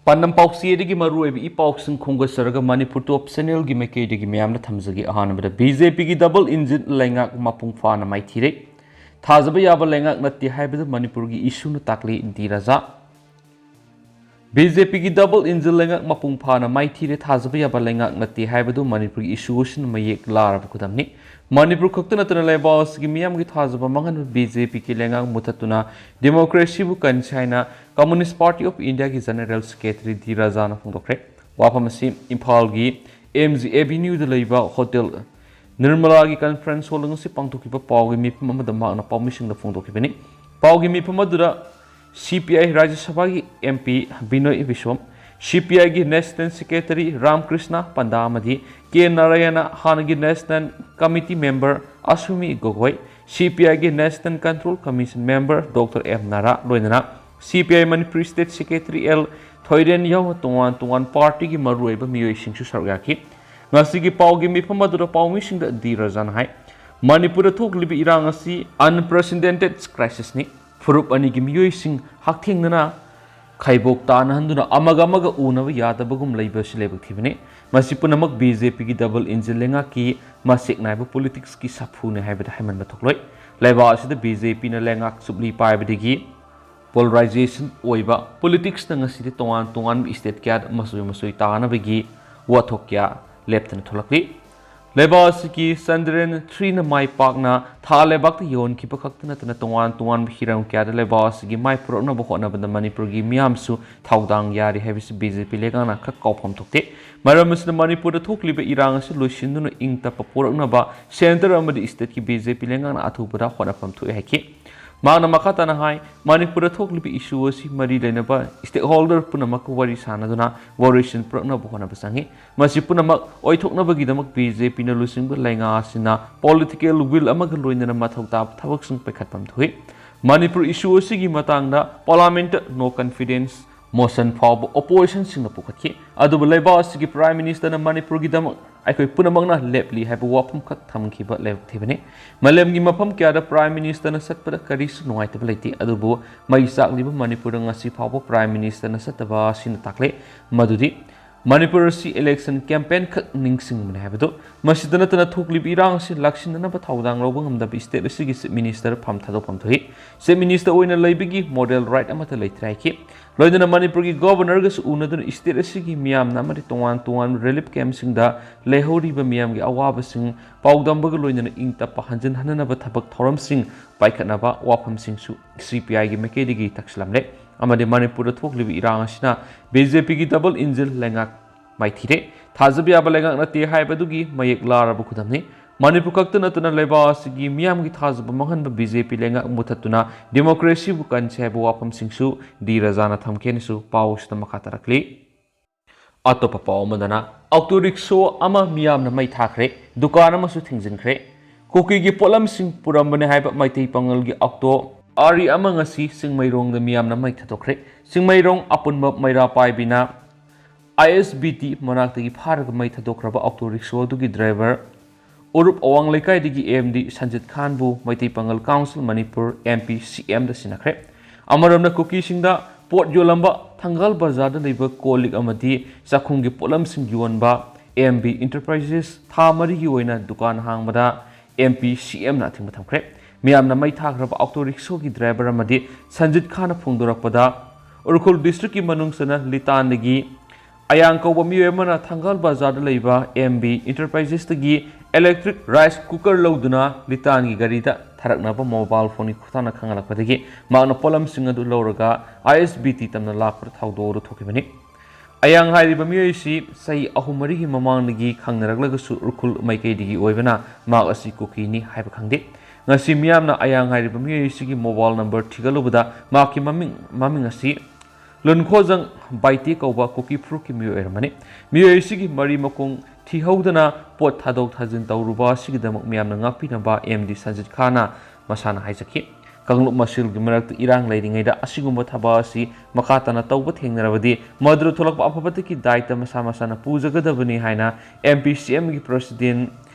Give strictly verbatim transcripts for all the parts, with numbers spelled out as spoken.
ꯄꯥꯟꯗꯝ ꯄꯥꯎꯆꯦꯗꯒꯤ ꯃꯔꯨꯑꯣꯏꯕ ꯏ ꯄꯥꯎꯁꯤꯡ ꯈꯣꯝꯒꯠꯆꯔꯒ ꯃꯅꯤꯄꯨꯔ ꯇꯣꯞ ꯆꯦꯅꯦꯜꯒꯤ ꯃꯥꯏꯀꯩꯗꯒꯤ ꯃꯌꯥꯝꯗ ꯊꯝꯖꯒꯦ꯫ ꯑꯍꯥꯟꯕꯗ, ꯕꯤ ꯖꯦ ꯄꯤꯒꯤ ꯗꯕꯜ ꯏꯟꯖꯤꯟ ꯂꯩꯉꯥꯛ ꯃꯄꯨꯡ ꯐꯥꯅ ꯃꯥꯏꯊꯤꯔꯦ꯫ ꯊꯥꯖꯕ ꯌꯥꯕ ꯂꯩꯉꯥꯛ ꯅꯠꯇꯦ ꯍꯥꯏꯕꯗꯨ ꯃꯅꯤꯄꯨꯔꯒꯤ ꯏꯁꯨꯅ ꯇꯥꯛꯂꯤ, ꯗꯤ ꯔꯥꯖꯥ꯫ ꯕꯤ ꯖꯦ ꯄꯤꯒꯤ ꯗꯕꯜ ꯏꯟꯖꯤꯟ ꯂꯩꯉꯥꯛ ꯃꯄꯨꯡ ꯐꯥꯅ ꯃꯥꯏꯊꯤꯔꯦ, ꯊꯥꯖꯕ ꯌꯥꯕ ꯂꯩꯉꯥꯛ ꯅꯠꯇꯦ ꯍꯥꯏꯕꯗꯨ ꯃꯅꯤꯄꯨꯔꯒꯤ ꯏꯁꯨ ꯑꯁꯤꯅ ꯃꯌꯦꯛ ꯂꯥꯔꯕ ꯈꯨꯗꯝꯅꯤ꯫ ꯃꯅꯤꯄꯨꯔ ꯈꯛꯇ ꯅꯠꯇꯅ ꯂꯩꯕꯥꯛ ꯑꯁꯤꯒꯤ ꯃꯤꯌꯥꯝꯒꯤ ꯊꯥꯖꯕ ꯃꯥꯡꯍꯟꯕ ꯕꯤ ꯖꯦ ꯄꯤꯒꯤ ꯂꯩꯉꯥꯛ ꯃꯨꯊꯠꯇꯨꯅ ꯗꯦꯃꯣꯀ꯭ꯔꯦꯁꯤꯕꯨ ꯀꯟꯁꯤ ꯍꯥꯏꯅ ꯀꯝꯃꯨꯅꯤꯁ꯭ꯠ ꯄꯥꯔꯇꯤ ꯑꯣꯐ ꯏꯟꯗꯤꯌꯥꯒꯤ ꯖꯦꯅꯔꯦꯜ ꯁꯦꯀ꯭ꯔꯦꯇꯔꯤ ꯗꯤ ꯔꯥꯖꯥꯅ ꯐꯣꯡꯗꯣꯛꯈ꯭ꯔꯦ꯫ ꯋꯥꯐꯝ ꯑꯁꯤ ꯏꯝꯐꯥꯜꯒꯤ ꯑꯦꯝ ꯖꯤ ꯑꯦꯚꯦꯅ꯭ꯌꯨꯗ ꯂꯩꯕ ꯍꯣꯇꯦꯜ ꯅꯤꯔꯃꯂꯥꯒꯤ ꯀꯟꯐꯔꯦꯟꯁ ꯍꯣꯜ ꯉꯁꯤ ꯄꯥꯡꯊꯣꯛꯈꯤꯕ ꯄꯥꯎꯒꯤ ꯃꯤꯐꯝ ꯑꯃꯗ ꯃꯍꯥꯛꯅ ꯄꯥꯎꯃꯤꯁꯤꯡꯗ ꯐꯣꯡꯗꯣꯛꯈꯤꯕꯅꯤ꯫ ꯄꯥꯎꯒꯤ ꯃꯤꯐꯝ ꯑꯗꯨꯗ ꯁꯤ ꯄꯤ ꯑꯥꯏ ꯔꯥꯖ꯭ꯌ ꯁꯚꯥꯒꯤ ꯑꯦꯝ ꯄꯤ ꯕꯤꯅꯣꯏ ꯕꯤꯁ꯭ꯋꯝ, ꯁꯤ ꯄꯤ ꯑꯥꯏꯒꯤ ꯅꯦꯁꯅꯦꯜ ꯁꯦꯀ꯭ꯔꯦꯇꯔꯤ ꯔꯥꯝꯀ꯭ꯔꯤꯁꯅ ꯄꯟꯗꯥ ꯑꯃꯗꯤ ꯀꯦ ꯅꯥꯔꯥꯌꯅ, ꯍꯥꯟꯅꯒꯤ national committee member Ashwini Gogoi, C P ꯑꯥꯏꯒꯤ national control commission member doctor M Nara, ꯂꯣꯏꯅꯅ C P I Manipuri state secretary L Thoiren ꯌꯥꯎꯅ ꯇꯣꯉꯥꯟ ꯇꯣꯉꯥꯟ ꯄꯥꯔꯇꯤꯒꯤ ꯃꯔꯨꯑꯣꯏꯕ ꯃꯤꯑꯣꯏꯁꯤꯡꯁꯨ ꯁꯔꯨꯛ ꯌꯥꯈꯤ꯫ ꯉꯁꯤꯒꯤ ꯄꯥꯎꯒꯤ ꯃꯤꯐꯝ ꯑꯗꯨꯗ ꯄꯥꯎꯃꯤꯁꯤꯡꯗ ꯗꯤ ꯔꯥꯖꯥꯅ ꯍꯥꯏ, ꯃꯅꯤꯄꯨꯔꯗ ꯊꯣꯛꯂꯤꯕ ꯏꯔꯥꯡ ꯑꯁꯤ unprecedented crisis ꯅꯤ꯫ ꯐꯨꯔꯨꯞ ꯑꯅꯤꯒꯤ ꯃꯤꯑꯣꯏꯁꯤꯡ ꯍꯛꯊꯦꯡꯅꯅ ꯈꯥꯏꯕꯣꯛ ꯇꯥꯅꯍꯟꯗꯨꯅ ꯑꯃꯒ ꯑꯃꯒ ꯎꯅꯕ ꯌꯥꯗꯕꯒꯨꯝ ꯂꯩꯕ ꯑꯁꯤ ꯂꯥꯏꯕꯛ ꯊꯤꯕꯅꯤ꯫ ꯃꯁꯤ ꯄꯨꯝꯅꯃꯛ ꯕꯤ ꯖꯦ ꯄꯤꯒꯤ ꯗꯕꯜ ꯏꯟꯖꯤꯟ ꯂꯩꯉꯥꯛꯀꯤ ꯃꯆꯦꯛ ꯅꯥꯏꯕ ꯄꯣꯂꯤꯇꯤꯛꯁꯀꯤ ꯁꯥꯐꯨꯅꯤ ꯍꯥꯏꯕꯗ ꯍꯥꯏꯃꯟꯕ ꯊꯣꯛꯂꯣꯏ꯫ ꯂꯩꯕꯥꯛ ꯑꯁꯤꯗ ꯕꯤ ꯖꯦ ꯄꯤꯅ ꯂꯩꯉꯥꯛ ꯆꯨꯞꯂꯤ ꯄꯥꯏꯕꯗꯒꯤ ꯄꯣꯂꯔꯥꯏꯖꯦꯁꯟ ꯑꯣꯏꯕ ꯄꯣꯂꯤꯇꯤꯛꯁꯅ ꯉꯁꯤꯗꯤ ꯇꯣꯉꯥꯟ ꯇꯣꯉꯥꯟꯕ ꯁ꯭ꯇꯦꯠ ꯀꯌꯥꯗ ꯃꯆꯣꯏ ꯃꯆꯣꯏ ꯇꯥꯅꯕꯒꯤ ꯋꯥꯊꯣꯛ ꯀꯌꯥ ꯂꯦꯞꯇꯅ ꯊꯣꯛꯂꯛꯂꯤ꯫ ꯂꯩꯕꯥꯛ ꯑꯁꯤꯒꯤ ꯆꯟꯗ꯭ꯔꯌꯥꯟ ꯊ꯭ꯔꯤꯅ ꯃꯥꯏ ꯄꯥꯛꯅ ꯊꯥ ꯂꯩꯕꯥꯛꯇ ꯌꯧꯍꯟꯈꯤꯕ ꯈꯛꯇ ꯅꯠꯇꯅ ꯇꯣꯉꯥꯟ ꯇꯣꯉꯥꯟꯕ ꯍꯤꯔꯝ ꯀꯌꯥꯗ ꯂꯩꯕꯥꯛ ꯑꯁꯤꯒꯤ ꯃꯥꯏ ꯄꯨꯔꯛꯅꯕ ꯍꯣꯠꯅꯕꯗ ꯃꯅꯤꯄꯨꯔꯒꯤ ꯃꯤꯌꯥꯝꯁꯨ ꯊꯧꯗꯥꯡ ꯌꯥꯔꯤ ꯍꯥꯏꯕꯁꯤ ꯕꯤ ꯖꯦ ꯄꯤ ꯂꯩꯉꯥꯛꯅ ꯈꯛ ꯀꯥꯎꯐꯝ ꯊꯣꯛꯇꯦ꯫ ꯃꯔꯝ ꯑꯁꯤꯅ ꯃꯅꯤꯄꯨꯔꯗ ꯊꯣꯛꯂꯤꯕ ꯏꯔꯥꯡ ꯑꯁꯤ ꯂꯣꯏꯁꯤꯟꯗꯨꯅ ꯏꯪ ꯇꯞꯄ ꯄꯨꯔꯛꯅꯕ ꯁꯦꯟꯇꯔ ꯑꯃꯗꯤ ꯁ꯭ꯇꯦꯠꯀꯤ ꯕꯤ ꯖꯦ ꯄꯤ ꯂꯩꯉꯥꯛꯅ ꯑꯊꯨꯕꯗ ꯍꯣꯠꯅꯐꯝ ꯊꯣꯛꯏ ꯍꯥꯏꯈꯤ꯫ ꯃꯍꯥꯛꯅ ꯃꯈꯥ ꯇꯥꯅ ꯍꯥꯏ, ꯃꯅꯤꯄꯨꯔꯗ ꯊꯣꯛꯂꯤꯕ ꯏꯁꯨ ꯑꯁꯤ ꯃꯔꯤ ꯂꯩꯅꯕ ꯁ꯭ꯇꯦꯛꯍꯣꯜꯗꯔ ꯄꯨꯝꯅꯃꯛꯀ ꯋꯥꯔꯤ ꯁꯥꯅꯗꯨꯅ ꯋꯥꯔꯣꯏꯁꯤꯟ ꯄꯨꯔꯛꯅꯕ ꯍꯣꯠꯅꯕ ꯆꯪꯏ꯫ ꯃꯁꯤ ꯄꯨꯝꯅꯃꯛ ꯑꯣꯏꯊꯣꯛꯅꯕꯒꯤꯗꯃꯛ ꯕꯤ ꯖꯦ ꯄꯤꯅ ꯂꯨꯆꯤꯡꯕ ꯂꯩꯉꯥꯛ ꯑꯁꯤꯅ ꯄꯣꯂꯤꯇꯤꯀꯦꯜ ꯋꯤꯜ ꯑꯃꯒ ꯂꯣꯏꯅꯅ ꯃꯊꯧ ꯇꯥꯕ ꯊꯕꯛꯁꯤꯡ ꯄꯥꯏꯈꯠꯐꯝ ꯊꯣꯛꯏ꯫ ꯃꯅꯤꯄꯨꯔ ꯏꯁꯨ ꯑꯁꯤꯒꯤ ꯃꯇꯥꯡꯗ ꯄꯥꯔꯂꯤꯌꯥꯃꯦꯟꯠꯇ ꯅꯣ ꯀꯟꯐꯤꯗꯦꯟꯁ ꯃꯣꯁꯟ ꯐꯥꯎꯕ ꯑꯣꯄꯣꯖꯤꯁꯟꯁꯤꯡꯅ ꯄꯨꯈꯠꯈꯤ꯫ ꯑꯗꯨꯕꯨ ꯂꯩꯕꯥꯛ ꯑꯁꯤꯒꯤ ꯄ꯭ꯔꯥꯏꯝ ꯃꯤꯅꯤꯁꯇꯔꯅ ꯃꯅꯤꯄꯨꯔꯒꯤꯗꯃꯛ ꯑꯩꯈꯣꯏ ꯄꯨꯝꯅꯃꯛꯅ ꯂꯦꯞꯂꯤ ꯍꯥꯏꯕ ꯋꯥꯐꯝꯈꯛ ꯊꯝꯈꯤꯕ ꯂꯥꯏꯕꯛ ꯊꯤꯕꯅꯤ꯫ ꯃꯥꯂꯦꯝꯒꯤ ꯃꯐꯝ ꯀꯌꯥꯗ Prime Ministerꯅ ꯆꯠꯄꯗ ꯀꯔꯤꯁꯨ ꯅꯨꯡꯉꯥꯏꯇꯕ ꯂꯩꯇꯦ, ꯑꯗꯨꯕꯨ ꯃꯩ ꯆꯥꯛꯂꯤꯕ ꯃꯅꯤꯄꯨꯔꯗ ꯉꯁꯤ ꯐꯥꯎꯕ Prime Ministerꯅ ꯆꯠꯇꯕ ꯑꯁꯤꯅ ꯇꯥꯛꯂꯦ ꯃꯗꯨꯗꯤ ꯃꯅꯤꯄꯨꯔ ꯑꯁꯤ election campaign ꯈꯛ ꯅꯤꯡꯁꯤꯡꯕꯅꯤ ꯍꯥꯏꯕꯗꯨ꯫ ꯃꯁꯤꯗ ꯅꯠꯇꯅ ꯊꯣꯛꯂꯤꯕ ꯏꯔꯥꯡ ꯑꯁꯤ ꯂꯥꯛꯁꯤꯟꯅꯅꯕ ꯊꯧꯗꯥꯡ ꯂꯧꯕ ꯉꯝꯗꯕ state ꯑꯁꯤꯒꯤ Chief Minister ꯐꯝ ꯊꯥꯗꯣꯛꯐꯝ ꯊꯣꯛꯏ꯫ Chief Minister ꯑꯣꯏꯅ ꯂꯩꯕꯒꯤ moral right ꯑꯃꯠꯇ ꯂꯩꯇ꯭ꯔꯦ ꯍꯥꯏꯈꯤ꯫ ꯂꯣꯏꯅꯅ ꯃꯅꯤꯄꯨꯔꯒꯤ Governorꯒꯁꯨ ꯎꯅꯗꯨꯅ state ꯑꯁꯤꯒꯤ ꯃꯤꯌꯥꯝꯅ ꯑꯃꯗꯤ ꯇꯣꯉꯥꯟ ꯇꯣꯉꯥꯟꯕ relief campꯁꯤꯡꯗ ꯂꯩꯍꯧꯔꯤꯕ ꯃꯤꯌꯥꯝꯒꯤ ꯑꯋꯥꯕꯁꯤꯡ ꯄꯥꯎꯗꯝꯕꯒ ꯂꯣꯏꯅꯅ ꯏꯪ ꯇꯞꯄ ꯍꯟꯖꯤꯟꯍꯟꯅꯅꯕ ꯊꯕꯛ ꯊꯧꯔꯝꯁꯤꯡ ꯄꯥꯏꯈꯠꯅꯕ ꯋꯥꯐꯝꯁꯤꯡꯁꯨ CPIꯒꯤ ꯃꯥꯏꯀꯩꯗꯒꯤ ꯇꯛꯁꯤꯜꯂꯝꯂꯦ꯫ ꯑꯃꯗꯤ ꯃꯅꯤꯄꯨꯔꯗ ꯊꯣꯛꯂꯤꯕ ꯏꯔꯥꯡ ꯑꯁꯤꯅ BJPꯒꯤ double engine ꯂꯩꯉꯥꯛ ꯃꯥꯏꯊꯤꯔꯦ꯫ ꯊꯥꯖꯕ ꯌꯥꯕ ꯂꯩꯉꯥꯛ ꯅꯠꯇꯦ ꯍꯥꯏꯕꯗꯨꯒꯤ ꯃꯌꯦꯛ ꯂꯥꯔꯕ ꯈꯨꯗꯝꯅꯤ꯫ ꯃꯅꯤꯄꯨꯔ ꯈꯛꯇ ꯅꯠꯇꯅ ꯂꯩꯕꯥꯛ ꯑꯁꯤꯒꯤ ꯃꯤꯌꯥꯝꯒꯤ ꯊꯥꯖꯕ ꯃꯥꯡꯍꯟꯕ BJP ꯂꯩꯉꯥꯛ ꯃꯨꯊꯠꯇꯨꯅ democracyꯕꯨ ꯀꯟꯁꯤ ꯍꯥꯏꯕ ꯋꯥꯐꯝꯁꯤꯡꯁꯨ ꯗꯤ ꯔꯥꯖꯥꯅ ꯊꯝꯈꯤ ꯍꯥꯏꯅꯁꯨ ꯄꯥꯎ ꯑꯁꯤꯗ ꯃꯈꯥ ꯇꯥꯔꯛꯂꯤ꯫ ꯑꯇꯣꯞꯄ ꯄꯥꯎ ꯑꯃꯗꯅ, auto rickshaw ꯑꯃ ꯃꯤꯌꯥꯝꯅ ꯃꯩ ꯊꯥꯈ꯭ꯔꯦ, ꯗꯨꯀꯥꯟ ꯑꯃꯁꯨ ꯊꯤꯡꯖꯤꯟꯈ꯭ꯔꯦ꯫ ꯀꯨꯀꯤꯒꯤ ꯄꯣꯠꯂꯝꯁꯤꯡ ꯄꯨꯔꯝꯕꯅꯦ ꯍꯥꯏꯕ ꯃꯩꯇꯩ ꯄꯥꯉꯜꯒꯤ auto ꯑꯔꯤ ꯑꯃ ꯉꯁꯤ ꯆꯤꯡꯃꯩꯔꯣꯡꯗ ꯃꯤꯌꯥꯝꯅ ꯃꯩ ꯊꯥꯗꯣꯛꯈ꯭ꯔꯦ꯫ ꯆꯤꯡꯃꯩꯔꯣꯡ ꯑꯄꯨꯟꯕ ꯃꯩꯔꯥ ꯄꯥꯏꯕꯤꯅ ISBT ꯃꯅꯥꯛꯇꯒꯤ ꯐꯥꯔꯒ ꯃꯩ ꯊꯥꯗꯣꯛꯈ꯭ꯔꯕ auto rickshaw ꯑꯗꯨꯒꯤ driver ꯎꯔꯨꯞ ꯑꯋꯥꯡ ꯂꯩꯀꯥꯏꯗꯒꯤ MD ꯁꯟꯖꯤꯠ ꯈꯥꯟꯕꯨ ꯃꯩꯇꯩ ꯄꯥꯉꯜ council ꯃꯅꯤꯄꯨꯔ, MPCMꯗ ꯁꯤꯟꯅꯈ꯭ꯔꯦ꯫ ꯑꯃꯔꯣꯝꯗ, ꯀꯨꯀꯤꯁꯤꯡꯗ ꯄꯣꯠ ꯌꯣꯜꯂꯝꯕ ꯊꯪꯒꯥꯜ ꯕꯖꯥꯔꯗ ꯂꯩꯕ ꯀꯣꯜ ꯂꯤꯛ ꯑꯃꯗꯤ ꯆꯥꯛꯈꯨꯝꯒꯤ ꯄꯣꯠꯂꯝꯁꯤꯡ ꯌꯣꯟꯕ MB Enterprises ꯊꯥ ꯃꯔꯤꯒꯤ ꯑꯣꯏꯅ ꯗꯨꯀꯥꯟ ꯍꯥꯡꯕꯗ MPCMꯅ ꯑꯊꯤꯡꯕ ꯊꯝꯈ꯭ꯔꯦ꯫ ꯃꯤꯌꯥꯝꯅ ꯃꯩ ꯊꯥꯈ꯭ꯔꯕ auto rickshawꯒꯤ driver ꯑꯃꯗꯤ ꯁꯟꯖꯤꯠ ꯈꯥꯟꯅ ꯐꯣꯡꯗꯣꯔꯛꯄꯗ, ꯎꯈ꯭ꯔꯨꯜ districtꯀꯤ ꯃꯅꯨꯡ ꯆꯟꯅ ꯂꯤꯇꯥꯟꯗꯒꯤ ꯑꯌꯥꯡ ꯀꯧꯕ ꯃꯤꯑꯣꯏ ꯑꯃꯅ ꯊꯪꯒꯥꯜ ꯕꯖꯥꯔꯗ ꯂꯩꯕ MB Enterprises ꯇꯒꯤ electric rice cooker ꯂꯧꯗꯨꯅ ꯂꯤꯇꯥꯟꯒꯤ ꯒꯥꯔꯤꯗ ꯊꯥꯔꯛꯅꯕ mobile phoneꯒꯤ ꯈꯨꯠꯊꯥꯡꯗ ꯈꯪꯍꯜꯂꯛꯄꯗꯒꯤ ꯃꯍꯥꯛꯅ ꯄꯣꯠꯂꯝꯁꯤꯡ ꯑꯗꯨ ꯂꯧꯔꯒ ISBT ꯇꯝꯅ ꯂꯥꯛꯄꯗ ꯊꯧꯗꯣꯛ ꯑꯗꯨ ꯊꯣꯛꯈꯤꯕꯅꯤ꯫ ꯑꯌꯥꯡ ꯍꯥꯏꯔꯤꯕ ꯃꯤꯑꯣꯏ ꯑꯁꯤ ꯆꯍꯤ ꯑꯍꯨꯝ ꯃꯔꯤꯒꯤ ꯃꯃꯥꯡꯗꯒꯤ ꯈꯪꯅꯔꯛꯂꯒꯁꯨ ꯎꯈ꯭ꯔꯨꯜ ꯃꯥꯏꯀꯩꯗꯒꯤ ꯑꯣꯏꯕꯅ ꯃꯍꯥꯛ ꯑꯁꯤ ꯀꯨꯀꯤꯅꯤ ꯍꯥꯏꯕ ꯈꯪꯗꯦ꯫ ꯉꯁꯤ ꯃꯤꯌꯥꯝꯅ ꯑꯌꯥꯡ ꯍꯥꯏꯔꯤꯕ ꯃꯤꯑꯣꯏ ꯑꯁꯤꯒꯤ mobile number ꯊꯤꯒꯠꯂꯨꯕꯗ ꯃꯍꯥꯛꯀꯤ ꯃꯃꯤꯡ, ꯃꯃꯤꯡ ꯑꯁꯤ ꯂꯨꯟꯈꯣꯖꯪ ꯕꯥꯏꯇꯦ ꯀꯧꯕ ꯀꯨꯀꯤ ꯐꯨꯔꯨꯞꯀꯤ ꯃꯤꯑꯣꯏ ꯑꯣꯏꯔꯝꯕꯅꯤ꯫ ꯃꯤꯑꯣꯏ ꯑꯁꯤꯒꯤ ꯃꯔꯤ ꯃꯈꯣꯡ ꯊꯤꯍꯧꯗꯅ ꯄꯣꯠ ꯊꯥꯗꯣꯛ ꯊꯥꯖꯤꯟ ꯇꯧꯔꯨꯕ ꯑꯁꯤꯒꯤꯗꯃꯛ ꯃꯤꯌꯥꯝꯅ ꯉꯥꯛꯄꯤꯅꯕ MD ꯁꯟꯖꯤꯠ ꯈꯥꯟꯅ ꯃꯁꯥꯅ ꯍꯥꯏꯖꯈꯤ꯫ ꯀꯥꯡꯂꯨꯞ ꯃꯁꯦꯜꯒꯤ ꯃꯔꯛꯇ ꯏꯔꯥꯡ ꯂꯩꯔꯤꯉꯩꯗ ꯑꯁꯤꯒꯨꯝꯕ ꯊꯕꯛ ꯑꯁꯤ ꯃꯈꯥ ꯇꯥꯅ ꯇꯧꯕ ꯊꯦꯡꯅꯔꯕꯗꯤ ꯃꯗꯨꯗ ꯊꯣꯛꯂꯛꯄ ꯑꯐꯕꯗꯒꯤ ꯗꯥꯏꯇ ꯃꯁꯥ ꯃꯁꯥꯅ ꯄꯨꯖꯒꯗꯕꯅꯤ ꯍꯥꯏꯅ M P C Mꯒꯤ President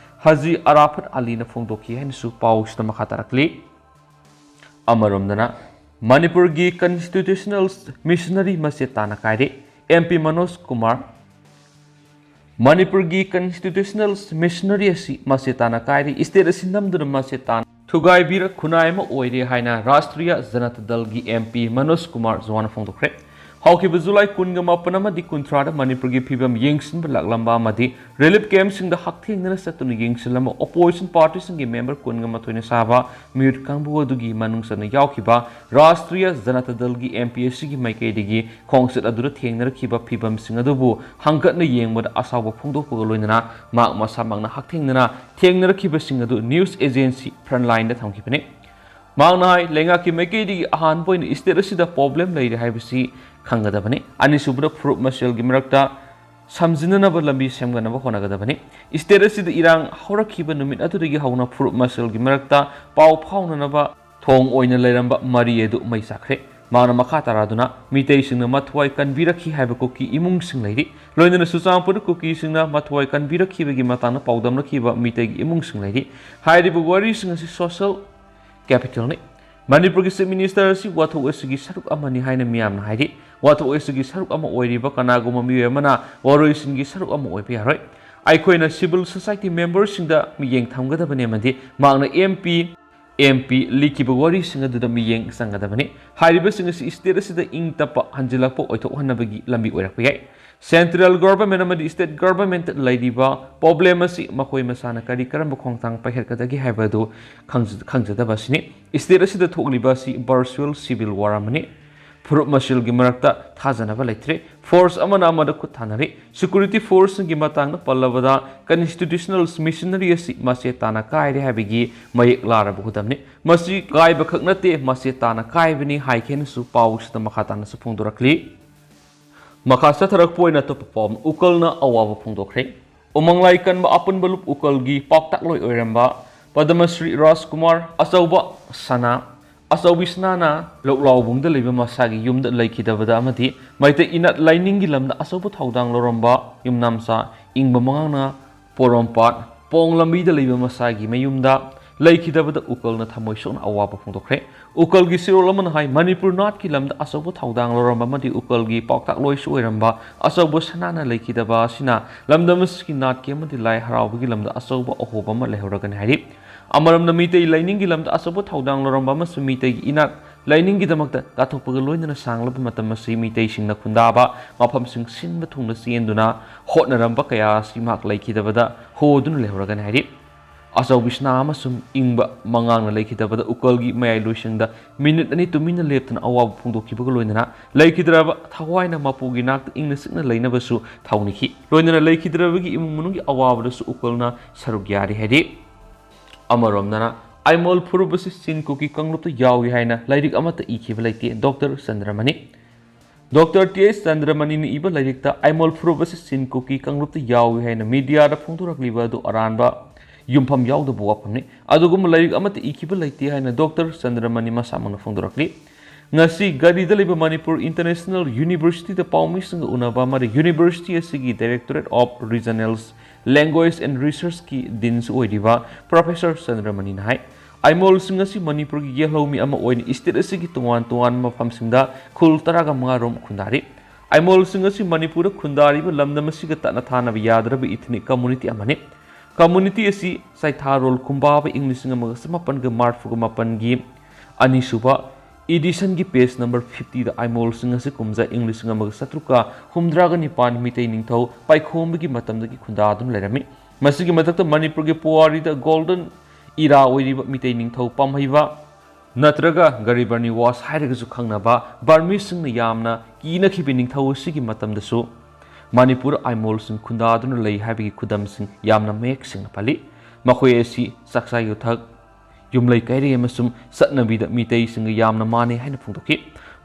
ꯍꯥꯖꯤ ꯑꯔꯥꯐꯠ ꯑꯂꯤꯅ ꯐꯣꯡꯗꯣꯛꯈꯤ ꯍꯥꯏꯅꯁꯨ ꯄꯥꯎꯁꯤꯗ ꯃꯈꯥ ꯇꯥꯔꯛꯂꯤ꯫ ꯑꯃꯔꯣꯝꯗꯅ ꯃꯅꯤꯄꯨꯔꯒꯤ constitutional missionary ꯃꯆꯦꯠ ꯇꯥꯅ ꯀꯥꯏꯔꯦ꯫ M P ꯃꯅꯣꯖ ꯀꯨꯃꯥꯔ ꯃꯅꯤꯄꯨꯔꯒꯤ constitutional missionary ꯑꯁꯤ ꯃꯆꯦꯠ ꯇꯥꯅ ꯀꯥꯏꯔꯦ꯫ State ꯑꯁꯤ ꯅꯝꯗꯨꯅ ꯃꯆꯦꯠ ꯇꯥꯅ ꯊꯨꯒꯥꯏꯕꯤꯔ ꯈꯨꯟꯅꯥꯏ ꯑꯃ ꯑꯣꯏꯔꯦ ꯍꯥꯏꯅ ꯔꯥꯁꯇ꯭ꯔꯤꯌꯥ ꯖꯅꯇꯥ ꯗꯜꯒꯤ M P ꯃꯅꯣꯖ ꯀꯨꯃꯥꯔ ꯖ꯭ꯋꯥꯅ ꯐꯣꯡꯗꯣꯛꯈ꯭ꯔꯦ꯫ ꯍꯧꯈꯤꯕ ꯖꯨꯂꯥꯏ ꯀꯨꯟꯒ ꯃꯥꯄꯟ ꯑꯃꯗꯤ ꯀꯨꯟꯊ꯭ꯔꯥꯗ ꯃꯅꯤꯄꯨꯔꯒꯤ ꯐꯤꯕꯝ ꯌꯦꯡꯁꯤꯟꯕ ꯂꯥꯛꯂꯝꯕ ꯑꯃꯗꯤ relief camp ꯁꯤꯡꯗ ꯍꯛꯊꯦꯡꯅꯅ ꯆꯠꯇꯨꯅ ꯌꯦꯡꯁꯤꯜꯂꯝꯕ opposition party ꯁꯤꯡꯒꯤ member ꯀꯨꯟꯒ ꯃꯥꯊꯣꯏꯅ ꯁꯥꯕ ꯃꯤꯍꯨꯠ ꯀꯥꯡꯕꯨ ꯑꯗꯨꯒꯤ ꯃꯅꯨꯡ ꯆꯟꯅ ꯌꯥꯎꯈꯤꯕ ꯔꯥꯁꯇ꯭ꯔꯤꯌꯥ ꯖꯅꯇꯥ ꯗꯜꯒꯤ M P ꯑꯁꯤꯒꯤ ꯃꯥꯏꯀꯩꯗꯒꯤ ꯈꯣꯡꯆꯠ ꯑꯗꯨꯗ ꯊꯦꯡꯅꯔꯛꯈꯤꯕ ꯐꯤꯕꯝꯁꯤꯡ ꯑꯗꯨꯕꯨ ꯍꯪꯒꯠꯅ ꯌꯦꯡꯕꯗ ꯑꯁꯥꯎꯕ ꯐꯣꯡꯗꯣꯛꯄꯒ ꯂꯣꯏꯅꯅ ꯃꯍꯥꯛ ꯃꯁꯥꯃꯛꯅ ꯍꯛꯊꯦꯡꯅꯅ ꯊꯦꯡꯅꯔꯛꯈꯤꯕꯁꯤꯡ ꯑꯗꯨ news agency Frontline ꯗ ꯊꯝꯈꯤꯕꯅꯤ꯫ ꯃꯍꯥꯛꯅ ꯍꯥꯏ, ꯂꯩꯉꯥꯛꯀꯤ ꯃꯥꯏꯀꯩꯗꯒꯤ ꯑꯍꯥꯟꯕ ꯑꯣꯏꯅ state ꯑꯁꯤꯗ problem ꯂꯩꯔꯦ ꯍꯥꯏꯕꯁꯤ ꯈꯪꯒꯗꯕꯅꯤ꯫ ꯑꯅꯤꯁꯨꯕꯗ ꯐꯨꯔꯨꯞ ꯃꯁꯦꯜꯒꯤ ꯃꯔꯛꯇ ꯁꯝꯖꯤꯟꯅꯅꯕ ꯂꯝꯕꯤ ꯁꯦꯝꯒꯠꯅꯕ ꯍꯣꯠꯅꯒꯗꯕꯅꯤ꯫ State ꯑꯁꯤꯗ ꯏꯔꯥꯡ ꯍꯧꯔꯛꯈꯤꯕ ꯅꯨꯃꯤꯠ ꯑꯗꯨꯗꯒꯤ ꯍꯧꯅ ꯐꯨꯔꯨꯞ ꯃꯁꯦꯜꯒꯤ ꯃꯔꯛꯇ ꯄꯥꯎ ꯐꯥꯎꯅꯅꯕ ꯊꯣꯡ ꯑꯣꯏꯅ ꯂꯩꯔꯝꯕ ꯃꯔꯤ ꯑꯗꯨ ꯃꯩ ꯆꯥꯛꯈ꯭ꯔꯦ꯫ ꯃꯍꯥꯛꯅ ꯃꯈꯥ ꯇꯥꯔꯗꯨꯅ ꯃꯤꯇꯩꯁꯤꯡꯅ ꯃꯊ꯭ꯋꯥꯏ ꯀꯟꯕꯤꯔꯛꯈꯤ ꯍꯥꯏꯕ ꯀꯨꯀꯤ ꯏꯃꯨꯡꯁꯤꯡ ꯂꯩꯔꯤ꯫ ꯂꯣꯏꯅꯅ ꯆꯨꯔꯆꯥꯟꯄꯨꯔꯗ ꯀꯨꯀꯤꯁꯤꯡꯅ ꯃꯊ꯭ꯋꯥꯏ ꯀꯟꯕꯤꯔꯛꯈꯤꯕꯒꯤ ꯃꯇꯥꯡꯗ ꯄꯥꯎꯗꯝꯂꯛꯈꯤꯕ ꯃꯤꯇꯩꯒꯤ ꯏꯃꯨꯡꯁꯤꯡ ꯂꯩꯔꯤ꯫ ꯍꯥꯏꯔꯤꯕ ꯋꯥꯔꯤꯁꯤꯡ ꯑꯁꯤ social capital ꯅꯤ꯫ ꯃꯅꯤꯄꯨꯔꯒꯤ Chief Minister ꯑꯁꯤ ꯋꯥꯊꯣꯛ ꯑꯁꯤꯒꯤ ꯁꯔꯨꯛ ꯑꯃꯅꯤ ꯍꯥꯏꯅ ꯃꯤꯌꯥꯝꯅ ꯍꯥꯏꯔꯤ꯫ ꯋꯥꯊꯣꯛ ꯑꯁꯤꯒꯤ ꯁꯔꯨꯛ ꯑꯃ ꯑꯣꯏꯔꯤꯕ ꯀꯅꯥꯒꯨꯝꯕ ꯃꯤꯑꯣꯏ ꯑꯃꯅ ꯋꯥꯔꯣꯏꯁꯤꯟꯒꯤ ꯁꯔꯨꯛ ꯑꯃ ꯑꯣꯏꯕ ꯌꯥꯔꯣꯏ꯫ ꯑꯩꯈꯣꯏꯅ civil society member ꯁꯤꯡꯗ ꯃꯤꯠꯌꯦꯡ ꯊꯝꯒꯗꯕꯅꯤ ꯑꯃꯗꯤ ꯃꯍꯥꯛꯅ M P, M P ꯂꯤꯈꯤꯕ ꯋꯥꯔꯤꯁꯤꯡ ꯑꯗꯨꯗ ꯃꯤꯠꯌꯦꯡ ꯆꯪꯒꯗꯕꯅꯤ꯫ ꯍꯥꯏꯔꯤꯕꯁꯤꯡ ꯑꯁꯤ state ꯑꯁꯤꯗ ꯏꯪ ꯇꯞꯄ ꯍꯟꯖꯤꯜꯂꯛꯄ ꯑꯣꯏꯊꯣꯛꯍꯟꯅꯕꯒꯤ ꯂꯝꯕꯤ ꯑꯣꯏꯔꯛꯄ ꯌꯥꯏ꯫ Central government ꯑꯃꯗꯤ state government ꯂꯩꯔꯤꯕ problem ꯑꯁꯤ ꯃꯈꯣꯏ ꯃꯁꯥꯅ ꯀꯔꯤ ꯀꯔꯝꯕ ꯈꯣꯡꯊꯥꯡ ꯄꯥꯏꯈꯠꯀꯗꯒꯦ ꯍꯥꯏꯕ ꯑꯗꯨ ꯈꯪꯖ-, ꯈꯪꯖꯗꯕ ꯑꯁꯤꯅꯤ꯫ State ꯑꯁꯤꯗ ꯊꯣꯛꯂꯤꯕ ꯑꯁꯤ virtual civil war ꯑꯃꯅꯤ꯫ ꯐꯨꯔꯨꯞ ꯃꯁꯦꯜꯒꯤ ꯃꯔꯛꯇ ꯊꯥꯖꯅꯕ ꯂꯩꯇ꯭ꯔꯦ꯫ Force ꯑꯃꯅ ꯑꯃꯗ ꯈꯨꯠ ꯊꯥꯅꯔꯤ꯫ Security force ꯁꯤꯡꯒꯤ ꯃꯇꯥꯡꯗ ꯄꯜꯂꯕꯗ constitutional missionary ꯑꯁꯤ ꯃꯆꯦꯠ ꯇꯥꯅ ꯀꯥꯏꯔꯦ ꯍꯥꯏꯕꯒꯤ ꯃꯌꯦꯛ ꯂꯥꯔꯕ ꯈꯨꯗꯝꯅꯤ꯫ ꯃꯁꯤ ꯀꯥꯏꯕ ꯈꯛ ꯅꯠꯇꯦ, ꯃꯆꯦꯠ ꯇꯥꯅ ꯀꯥꯏꯕꯅꯤ ꯍꯥꯏꯈꯤꯅꯁꯨ ꯄꯥꯎꯁꯤꯗ ꯃꯈꯥ ꯇꯥꯅꯁꯨ ꯐꯣꯡꯗꯣꯔꯛꯂꯤ꯫ ꯃꯈꯥ ꯆꯠꯊꯔꯛꯄ ꯑꯣꯏꯅ ꯑꯇꯣꯞꯄ ꯄꯥꯎ ꯑꯃ, ꯎꯀꯜꯅ ꯑꯋꯥꯕ ꯐꯣꯡꯗꯣꯛꯈ꯭ꯔꯦ꯫ ꯎꯃꯪꯂꯥꯏ ꯀꯟꯕ ꯑꯄꯨꯟꯕ ꯂꯨꯞ ꯎꯀꯜꯒꯤ ꯄꯥꯛꯇꯥꯛꯂꯣꯏ ꯑꯣꯏꯔꯝꯕ ꯄꯗꯃꯁ꯭ꯔꯤ ꯔꯥꯖꯀꯨꯃꯥꯔ ꯑꯆꯧꯕ ꯁꯅꯥ ꯑꯆꯧꯕꯤ ꯁꯅꯥꯅ ꯂꯧꯛꯂꯥꯎꯕꯨꯡꯗ ꯂꯩꯕ ꯃꯁꯥꯒꯤ ꯌꯨꯝꯗ ꯂꯩꯈꯤꯗꯕꯗ ꯑꯃꯗꯤ ꯃꯩꯇꯩ ꯏꯅꯥꯠ ꯂꯥꯏꯅꯤꯡꯒꯤ ꯂꯝꯗ ꯑꯆꯧꯕ ꯊꯧꯗꯥꯡ ꯂꯧꯔꯝꯕ ꯌꯨꯝꯅꯥꯝꯆꯥ ꯏꯪꯕ ꯃꯉꯥꯡꯅ ꯄꯣꯔꯣꯝꯄꯥꯠ ꯄꯣꯡ ꯂꯝꯕꯤꯗ ꯂꯩꯕ ꯃꯁꯥꯒꯤ ꯃꯌꯨꯝꯗ ꯂꯩꯈꯤꯗꯕꯗ ꯎꯀꯜꯅ ꯊꯃꯣꯏ ꯁꯣꯛꯅ ꯑꯋꯥꯕ ꯐꯣꯡꯗꯣꯛꯈ꯭ꯔꯦ꯫ ꯎꯀꯜꯒꯤ ꯆꯦꯔꯣꯜ ꯑꯃꯅ ꯍꯥꯏ, ꯃꯅꯤꯄꯨꯔ ꯅꯥꯠꯀꯤ ꯂꯝꯗ ꯑꯆꯧꯕ ꯊꯧꯗꯥꯡ ꯂꯧꯔꯝꯕ ꯑꯃꯗꯤ ꯎꯀꯜꯒꯤ ꯄꯥꯎꯇꯥꯛ ꯂꯣꯏꯁꯨ ꯑꯣꯏꯔꯝꯕ ꯑꯆꯧꯕ ꯁꯅꯥꯅ ꯂꯩꯈꯤꯗꯕ ꯑꯁꯤꯅ ꯂꯝꯗꯝ ꯑꯁꯤꯒꯤ ꯅꯥꯠꯀꯤ ꯑꯃꯗꯤ ꯂꯥꯏ ꯍꯔꯥꯎꯕꯒꯤ ꯂꯝꯗ ꯑꯆꯧꯕ ꯑꯍꯣꯕ ꯑꯃ ꯂꯩꯍꯧꯔꯒꯅꯤ ꯍꯥꯏꯔꯤ꯫ ꯑꯃꯔꯣꯝꯗ ꯃꯤꯇꯩ ꯂꯥꯏꯅꯤꯡꯒꯤ ꯂꯝꯗ ꯑꯆꯧꯕ ꯊꯧꯗꯥꯡ ꯂꯧꯔꯝꯕ ꯑꯃꯁꯨꯡ ꯃꯤꯇꯩꯒꯤ ꯏꯅꯥꯠ ꯂꯥꯏꯅꯤꯡꯒꯤꯗꯃꯛꯇ ꯀꯠꯊꯣꯛꯄꯒ ꯂꯣꯏꯅꯅ ꯁꯥꯡꯂꯕ ꯃꯇꯝ ꯑꯁꯤ ꯃꯤꯇꯩꯁꯤꯡꯅ ꯈꯨꯟꯗꯥꯕ ꯃꯐꯝꯁꯤꯡ ꯁꯤꯟꯕ ꯊꯨꯡꯅ ꯆꯦꯟꯗꯨꯅ ꯍꯣꯠꯅꯔꯝꯕ ꯀꯌꯥ ꯑꯁꯤ ꯃꯍꯥꯛ ꯂꯩꯈꯤꯗꯕꯗ ꯍꯣꯗꯨꯅ ꯂꯩꯍꯧꯔꯒꯅꯤ ꯍꯥꯏꯔꯤ꯫ ꯑꯆꯧꯕꯤ ꯁꯅꯥ ꯑꯃꯁꯨꯡ ꯏꯪꯕ ꯃꯉꯥꯡꯅ ꯂꯩꯈꯤꯗꯕꯗ ꯎꯀꯜꯒꯤ ꯃꯌꯥꯏ ꯂꯣꯏꯁꯪꯗ ꯃꯤꯅꯤꯠ ꯑꯅꯤ ꯇꯨꯃꯤꯟꯅ ꯂꯦꯞꯇꯅ ꯑꯋꯥꯕ ꯐꯣꯡꯗꯣꯛꯈꯤꯕꯒ ꯂꯣꯏꯅꯅ ꯂꯩꯈꯤꯗ꯭ꯔꯕ ꯊꯋꯥꯏꯅ ꯃꯄꯨꯒꯤ ꯅꯥꯛꯇ ꯏꯪꯅ ꯆꯤꯛꯅ ꯂꯩꯅꯕꯁꯨ ꯊꯧꯅꯤꯈꯤ꯫ ꯂꯣꯏꯅꯅ ꯂꯩꯈꯤꯗ꯭ꯔꯕꯒꯤ ꯏꯃꯨꯡ ꯃꯅꯨꯡꯒꯤ ꯑꯋꯥꯕꯗꯁꯨ ꯎꯀꯜꯅ ꯁꯔꯨꯛ ꯌꯥꯔꯤ ꯍꯥꯏꯔꯤ꯫ ꯑꯃꯔꯣꯝꯗꯅ ꯑꯥꯏꯃꯣꯜ ꯐꯨꯔꯨꯞ ꯑꯁꯤ ꯆꯤꯟ ꯀꯨꯀꯤ ꯀꯥꯡꯂꯨꯞꯇ ꯌꯥꯎꯏ ꯍꯥꯏꯅ ꯂꯥꯏꯔꯤꯛ ꯑꯃꯠꯇ ꯏꯈꯤꯕ ꯂꯩꯇꯦ꯫ ꯗꯣꯛꯇꯔ ꯆꯟꯗ꯭ꯔꯃꯅꯤ ꯗꯣꯛꯇꯔ ꯇꯤ ꯑꯩꯆ ꯆꯟꯗ꯭ꯔꯃꯅꯤꯅ ꯏꯕ ꯂꯥꯏꯔꯤꯛꯇ ꯑꯥꯏꯃꯣꯜ ꯐꯨꯔꯨꯞ ꯑꯁꯤ ꯆꯤꯟ ꯀꯨꯀꯤ ꯀꯥꯡꯂꯨꯞꯇ ꯌꯥꯎꯏ ꯍꯥꯏꯅ ꯃꯤꯗꯤꯌꯥꯗ ꯐꯣꯡꯗꯣꯔꯛꯂꯤꯕ ꯑꯗꯨ ꯑꯔꯥꯟꯕ ꯌꯨꯝꯐꯝ ꯌꯥꯎꯗꯕ ꯋꯥꯐꯝꯅꯤ꯫ ꯑꯗꯨꯒꯨꯝꯕ ꯂꯥꯏꯔꯤꯛ ꯑꯃꯠꯇ ꯏꯈꯤꯕ ꯂꯩꯇꯦ ꯍꯥꯏꯅ ꯗꯣꯛꯇꯔ ꯆꯟꯗ꯭ꯔꯃꯅꯤ ꯃꯁꯥꯃꯛꯅ ꯐꯣꯡꯗꯣꯔꯛꯂꯤ꯫ ꯉꯁꯤ ꯒꯥꯔꯤꯗ ꯂꯩꯕ ꯃꯅꯤꯄꯨꯔ ꯏꯟꯇꯔꯅꯦꯁꯅꯦꯜ ꯌꯨꯅꯤꯚꯔꯁꯤꯇꯤꯗ ꯄꯥꯎꯃꯤꯁꯤꯡꯒ ꯎꯅꯕ ꯑꯃꯗꯤ ꯌꯨꯅꯤꯚꯔꯁꯤꯇꯤ ꯑꯁꯤꯒꯤ Directorate of Regional Language and Researchꯀꯤ ꯗꯤꯟꯁꯨ ꯑꯣꯏꯔꯤꯕ ꯄ꯭ꯔꯣꯐꯦꯁꯔ ꯆꯟꯗ꯭ꯔꯃꯅꯤꯅ ꯍꯥꯏ, ꯑꯥꯏꯃꯣꯜꯁꯤꯡ ꯑꯁꯤ ꯃꯅꯤꯄꯨꯔꯒꯤ ꯌꯦꯜꯍꯧꯃꯤ ꯑꯃ ꯑꯣꯏꯅ ꯏꯁꯇꯦꯠ ꯑꯁꯤꯒꯤ ꯇꯣꯉꯥꯟ ꯇꯣꯉꯥꯟꯕ ꯃꯐꯝꯁꯤꯡꯗ ꯈꯨꯜ ꯇꯔꯥꯒ ꯃꯉꯥ ꯔꯣꯝ ꯈꯨꯟꯗꯥꯔꯤ꯫ ꯑꯥꯏꯃꯣꯜꯁꯤꯡ ꯑꯁꯤ ꯃꯅꯤꯄꯨꯔꯗ ꯈꯨꯟꯗꯥꯔꯤꯕ ꯂꯝꯗꯝ ꯑꯁꯤꯒ ꯇꯠꯅ ꯊꯥꯅꯕ ꯌꯥꯗ꯭ꯔꯕ ꯏꯊꯅꯤꯛ ꯀꯝꯃꯨꯅꯤꯇꯤ ꯑꯃꯅꯤ꯫ ꯀꯝꯃꯨꯅꯤꯇꯤ ꯑꯁꯤ ꯆꯩꯊꯥꯔꯣꯜ ꯀꯨꯝꯕꯥꯕ ꯏꯪ ꯂꯤꯁꯤꯡ ꯑꯃꯒ ꯆꯃꯥꯄꯟꯒ ꯃꯔꯤꯐꯨꯒ ꯃꯥꯄꯟꯒꯤ ꯑꯅꯤꯁꯨꯕ ꯏꯗꯤꯁꯟꯒꯤ ꯄꯦꯖ ꯅꯝꯕꯔ ꯐꯤꯐꯇꯤꯗ ꯑꯥꯏꯃꯣꯜꯁꯤꯡ ꯑꯁꯤ ꯀꯨꯝꯖꯥ ꯏꯪ ꯂꯤꯁꯤꯡ ꯑꯃꯒ ꯆꯥꯇ꯭ꯔꯨꯛꯀ ꯍꯨꯝꯗ꯭ꯔꯥꯒ ꯅꯤꯄꯥꯟ ꯃꯤꯇꯩ ꯅꯤꯡꯊꯧ ꯄꯥꯏꯈꯣꯝꯕꯒꯤ ꯃꯇꯝꯗꯒꯤ ꯈꯨꯟꯗꯥꯗꯨꯅ ꯂꯩꯔꯝꯃꯤ꯫ ꯃꯁꯤꯒꯤ ꯃꯊꯛꯇ ꯃꯅꯤꯄꯨꯔꯒꯤ ꯄꯨꯋꯥꯔꯤꯗ ꯒꯣꯜꯗꯟ ꯏꯔꯥ ꯑꯣꯏꯔꯤꯕ ꯃꯤꯇꯩ ꯅꯤꯡꯊꯧ ꯄꯥꯝꯍꯩꯕ ꯅꯠꯇ꯭ꯔꯒ ꯒꯔꯤꯕ ꯅꯤꯋꯥꯁ ꯍꯥꯏꯔꯒꯁꯨ ꯈꯪꯅꯕ ꯕꯔꯃꯤꯁꯁꯤꯡꯅ ꯌꯥꯝꯅ ꯀꯤꯅꯈꯤꯕ ꯅꯤꯡꯊꯧ ꯑꯁꯤꯒꯤ ꯃꯇꯝꯗꯁꯨ ꯃꯅꯤꯄꯨꯔ ꯑꯥꯏꯃꯣꯜꯁꯤꯡ ꯈꯨꯟꯗꯥꯗꯨꯅ ꯂꯩ ꯍꯥꯏꯕꯒꯤ ꯈꯨꯗꯝꯁꯤꯡ ꯌꯥꯝꯅ ꯃꯌꯦꯛ ꯁꯦꯡꯅ ꯄꯜꯂꯤ꯫ ꯃꯈꯣꯏ ꯑꯁꯤ ꯆꯥꯛꯆꯥ ꯌꯨꯊꯛ, ꯌꯨꯝꯂꯩ ꯀꯩꯔꯩ ꯑꯃꯁꯨꯡ ꯆꯠꯅꯕꯤꯗ ꯃꯤꯇꯩꯁꯤꯡꯒ ꯌꯥꯝꯅ ꯃꯥꯟꯅꯩ ꯍꯥꯏꯅ ꯐꯣꯡꯗꯣꯛꯈꯤ꯫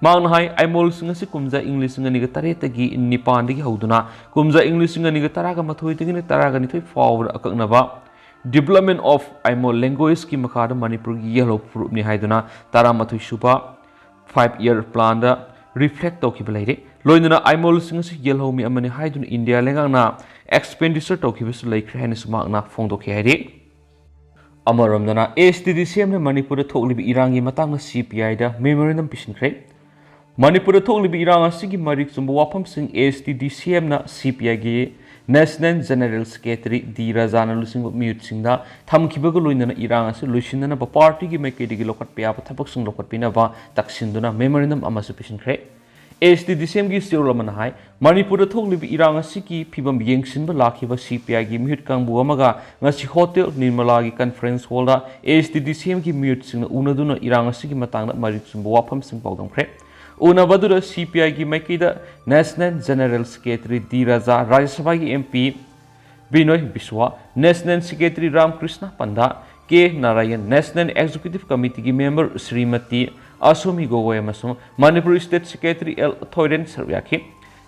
ꯃꯍꯥꯛꯅ ꯍꯥꯏ, ꯑꯥꯏꯃꯣꯜꯁꯤꯡ ꯑꯁꯤ ꯀꯨꯝꯖꯥ ꯏꯪ ꯂꯤꯁꯤꯡ ꯑꯅꯤꯒ ꯇꯔꯦꯠꯇꯒꯤ ꯅꯤꯄꯥꯟꯗꯒꯤ ꯍꯧꯗꯨꯅ ꯀꯨꯝꯖꯥ ꯏꯪ ꯂꯤꯁꯤꯡ ꯑꯅꯤꯒ ꯇꯔꯥꯒ ꯃꯥꯊꯣꯏꯗꯒꯤꯅ ꯇꯔꯥꯒ ꯅꯤꯊꯣꯏ ꯐꯥꯎꯕꯗ ꯑꯀꯛꯅꯕ Development of Aimol languageꯀꯤ ꯃꯈꯥꯗ ꯃꯅꯤꯄꯨꯔꯒꯤ ꯌꯦꯜꯍꯧ ꯐꯨꯔꯨꯞꯅꯤ ꯍꯥꯏꯗꯨꯅ ꯇꯔꯥꯃꯥꯊꯣꯏ ꯁꯨꯕ five year planꯗ reflect ꯇꯧꯈꯤꯕ ꯂꯩꯔꯦ꯫ ꯂꯣꯏꯅꯅ ꯑꯥꯏꯃꯣꯜꯁꯤꯡ ꯑꯁꯤ ꯌꯦꯜꯍꯧꯃꯤ ꯑꯃꯅꯤ ꯍꯥꯏꯗꯨꯅ ꯏꯟꯗꯤꯌꯥ ꯂꯩꯉꯥꯛꯅ expenditure ꯇꯧꯈꯤꯕꯁꯨ ꯂꯩꯈ꯭ꯔꯦ ꯍꯥꯏꯅꯁꯨ ꯃꯍꯥꯛꯅ ꯐꯣꯡꯗꯣꯛꯈꯤ ꯍꯥꯏꯔꯤ꯫ ꯑꯃꯔꯣꯝꯗꯅ, ASTDCMꯅ ꯃꯅꯤꯄꯨꯔꯗ ꯊꯣꯛꯂꯤꯕ ꯏꯔꯥꯡꯒꯤ ꯃꯇꯥꯡꯗ CPIꯗ memorandum ꯄꯤꯁꯤꯟꯈ꯭ꯔꯦ꯫ ꯃꯅꯤꯄꯨꯔꯗ ꯊꯣꯛꯂꯤꯕ ꯏꯔꯥꯡ ꯑꯁꯤꯒꯤ ꯃꯔꯤꯛ ꯆꯨꯝꯕ ꯋꯥꯐꯝꯁꯤꯡ ASTDCMꯅ CPIꯒꯤ National General Secretary ꯗꯤ ꯔꯥꯖꯥꯅ ꯂꯨꯆꯤꯡꯕ ꯃꯤꯍꯨꯠꯁꯤꯡꯗ ꯊꯝꯈꯤꯕꯒ ꯂꯣꯏꯅꯅ ꯏꯔꯥꯡ ꯑꯁꯤ ꯂꯣꯏꯁꯤꯟꯅꯅꯕ partyꯒꯤ ꯃꯥꯏꯀꯩꯗꯒꯤ ꯂꯧꯈꯠꯄ ꯌꯥꯕ ꯊꯕꯛꯁꯤꯡ ꯂꯧꯈꯠꯄꯤꯅꯕ ꯇꯛꯁꯤꯟꯗꯨꯅ memorandum ꯑꯃꯁꯨ ꯄꯤꯁꯤꯟꯈ꯭ꯔꯦ꯫ ASTDCMꯒꯤ ꯆꯦꯔꯣꯜ ꯑꯃꯅ ꯍꯥꯏ, ꯃꯅꯤꯄꯨꯔꯗ ꯊꯣꯛꯂꯤꯕ ꯏꯔꯥꯡ ꯑꯁꯤꯒꯤ ꯐꯤꯕꯝ ꯌꯦꯡꯁꯤꯟꯕ ꯂꯥꯛꯈꯤꯕ CPIꯒꯤ ꯃꯤꯍꯨꯠ ꯀꯥꯡꯕꯨ ꯑꯃꯒ ꯉꯁꯤ Hotel Nirmalaꯒꯤ conference hallꯗ ASTDCMꯒꯤ ꯃꯤꯍꯨꯠꯁꯤꯡꯅ ꯎꯅꯗꯨꯅ ꯏꯔꯥꯡ ꯑꯁꯤꯒꯤ ꯃꯇꯥꯡꯗ ꯃꯔꯤꯛ ꯆꯨꯝꯕ ꯋꯥꯐꯝꯁꯤꯡ ꯄꯥꯎꯗꯝꯈ꯭ꯔꯦ꯫ ꯎꯅꯕꯗꯨꯗ CPIꯒꯤ ꯃꯥꯏꯀꯩꯗ National General Secretary ꯗꯤ ꯔꯥꯖꯥ, ꯔꯥꯖ꯭ꯌ ꯁꯚꯥꯒꯤ MP ꯕꯤꯅꯣꯏ ꯕꯤꯁ꯭ꯋꯥ, National Secretary ꯔꯥꯝꯀ꯭ꯔꯤꯁꯅ ꯄꯟꯗꯥ, ꯀꯦ Narayan, National Executive Committeeꯒꯤ member Shrimati ꯑꯁꯣꯃꯤ ꯒꯣꯒꯣꯏ ꯑꯃꯁꯨꯡ ꯃꯅꯤꯄꯨꯔ State Secretary ꯑꯦꯜ ꯊꯣꯏꯔꯦꯟ ꯁꯔꯨꯛ ꯌꯥꯈꯤ꯫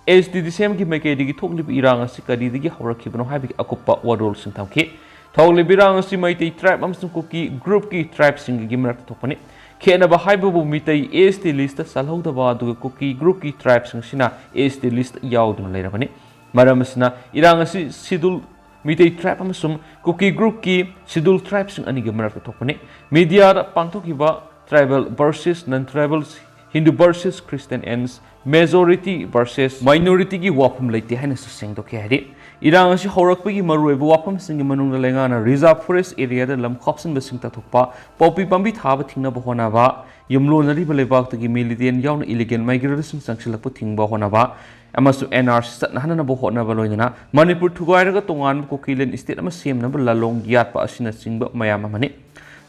ASTDCMꯒꯤ ꯃꯥꯏꯀꯩꯗꯒꯤ ꯊꯣꯛꯂꯤꯕ ꯏꯔꯥꯡ ꯑꯁꯤ ꯀꯔꯤꯗꯒꯤ ꯍꯧꯔꯛꯈꯤꯕꯅꯣ ꯍꯥꯏꯕꯒꯤ ꯑꯀꯨꯞꯄ ꯋꯥꯔꯣꯜꯁꯤꯡ ꯊꯝꯈꯤ꯫ ꯊꯣꯛꯂꯤꯕ ꯏꯔꯥꯡ ꯑꯁꯤ ꯃꯩꯇꯩ tribe ꯑꯃꯁꯨꯡ ꯀꯨꯀꯤ groupꯀꯤ tribeꯁꯤꯡꯒꯤ ꯃꯔꯛꯇ ꯊꯣꯛꯄꯅꯤ꯫ ꯈꯦꯠꯅꯕ ꯍꯥꯏꯕꯕꯨ ꯃꯤꯇꯩ ST listꯇ ꯆꯜꯍꯧꯗꯕ ꯑꯗꯨꯒ ꯀꯨꯀꯤ groupꯀꯤ tribeꯁꯤꯡ ꯑꯁꯤꯅ ST listꯇ ꯌꯥꯎꯗꯨꯅ ꯂꯩꯔꯕꯅꯤ꯫ ꯃꯔꯝ ꯑꯁꯤꯅ ꯏꯔꯥꯡ ꯑꯁꯤ Scheduled ꯃꯤꯇꯩ tribe ꯑꯃꯁꯨꯡ ꯀꯨꯀꯤ groupꯀꯤ Scheduled tribeꯁꯤꯡ ꯑꯅꯤꯒꯤ ꯃꯔꯛꯇ ꯊꯣꯛꯄꯅꯤ꯫ Mediaꯗ ꯄꯥꯡꯊꯣꯛꯈꯤꯕ tribal versus non-tribals, Hindu versus Christian and majority versus minorityꯒꯤ ꯋꯥꯐꯝ ꯂꯩꯇꯦ ꯍꯥꯏꯅꯁꯨ ꯁꯦꯡꯗꯣꯛꯈꯤ ꯍꯥꯏꯔꯤ꯫ ꯏꯔꯥꯡ ꯑꯁꯤ ꯍꯧꯔꯛꯄꯒꯤ ꯃꯔꯨꯑꯣꯏꯕ ꯋꯥꯐꯝꯁꯤꯡꯒꯤ ꯃꯅꯨꯡꯗ ꯂꯩꯉꯥꯛꯅ reserve forest areaꯗ ꯂꯝ ꯈꯣꯞꯆꯤꯟꯕꯁꯤꯡ ꯇꯥꯊꯣꯛꯄ, ꯄꯣꯄꯤ ꯄꯥꯝꯕꯤ ꯊꯥꯕ ꯊꯤꯡꯅꯕ ꯍꯣꯠꯅꯕ, ꯌꯨꯝꯂꯣꯟꯅꯔꯤꯕ ꯂꯩꯕꯥꯛꯇꯒꯤ militant ꯌꯥꯎꯅ illegal migrantꯁꯤꯡ ꯆꯪꯁꯤꯜꯂꯛꯄ ꯊꯤꯡꯕ ꯍꯣꯠꯅꯕ ꯑꯃꯁꯨꯡ NRC ꯆꯠꯅꯍꯟꯅꯕ ꯍꯣꯠꯅꯕ, ꯂꯣꯏꯅꯅ ꯃꯅꯤꯄꯨꯔ ꯊꯨꯒꯥꯏꯔꯒ ꯇꯣꯉꯥꯟꯕ ꯀꯨꯀꯤꯂꯦꯟ state ꯑꯃ ꯁꯦꯝꯅꯕ ꯂꯥꯂꯣꯡ ꯌꯥꯠꯄ ꯑꯁꯤꯅꯆꯤꯡꯕ ꯃꯌꯥꯝ ꯑꯃꯅꯤ꯫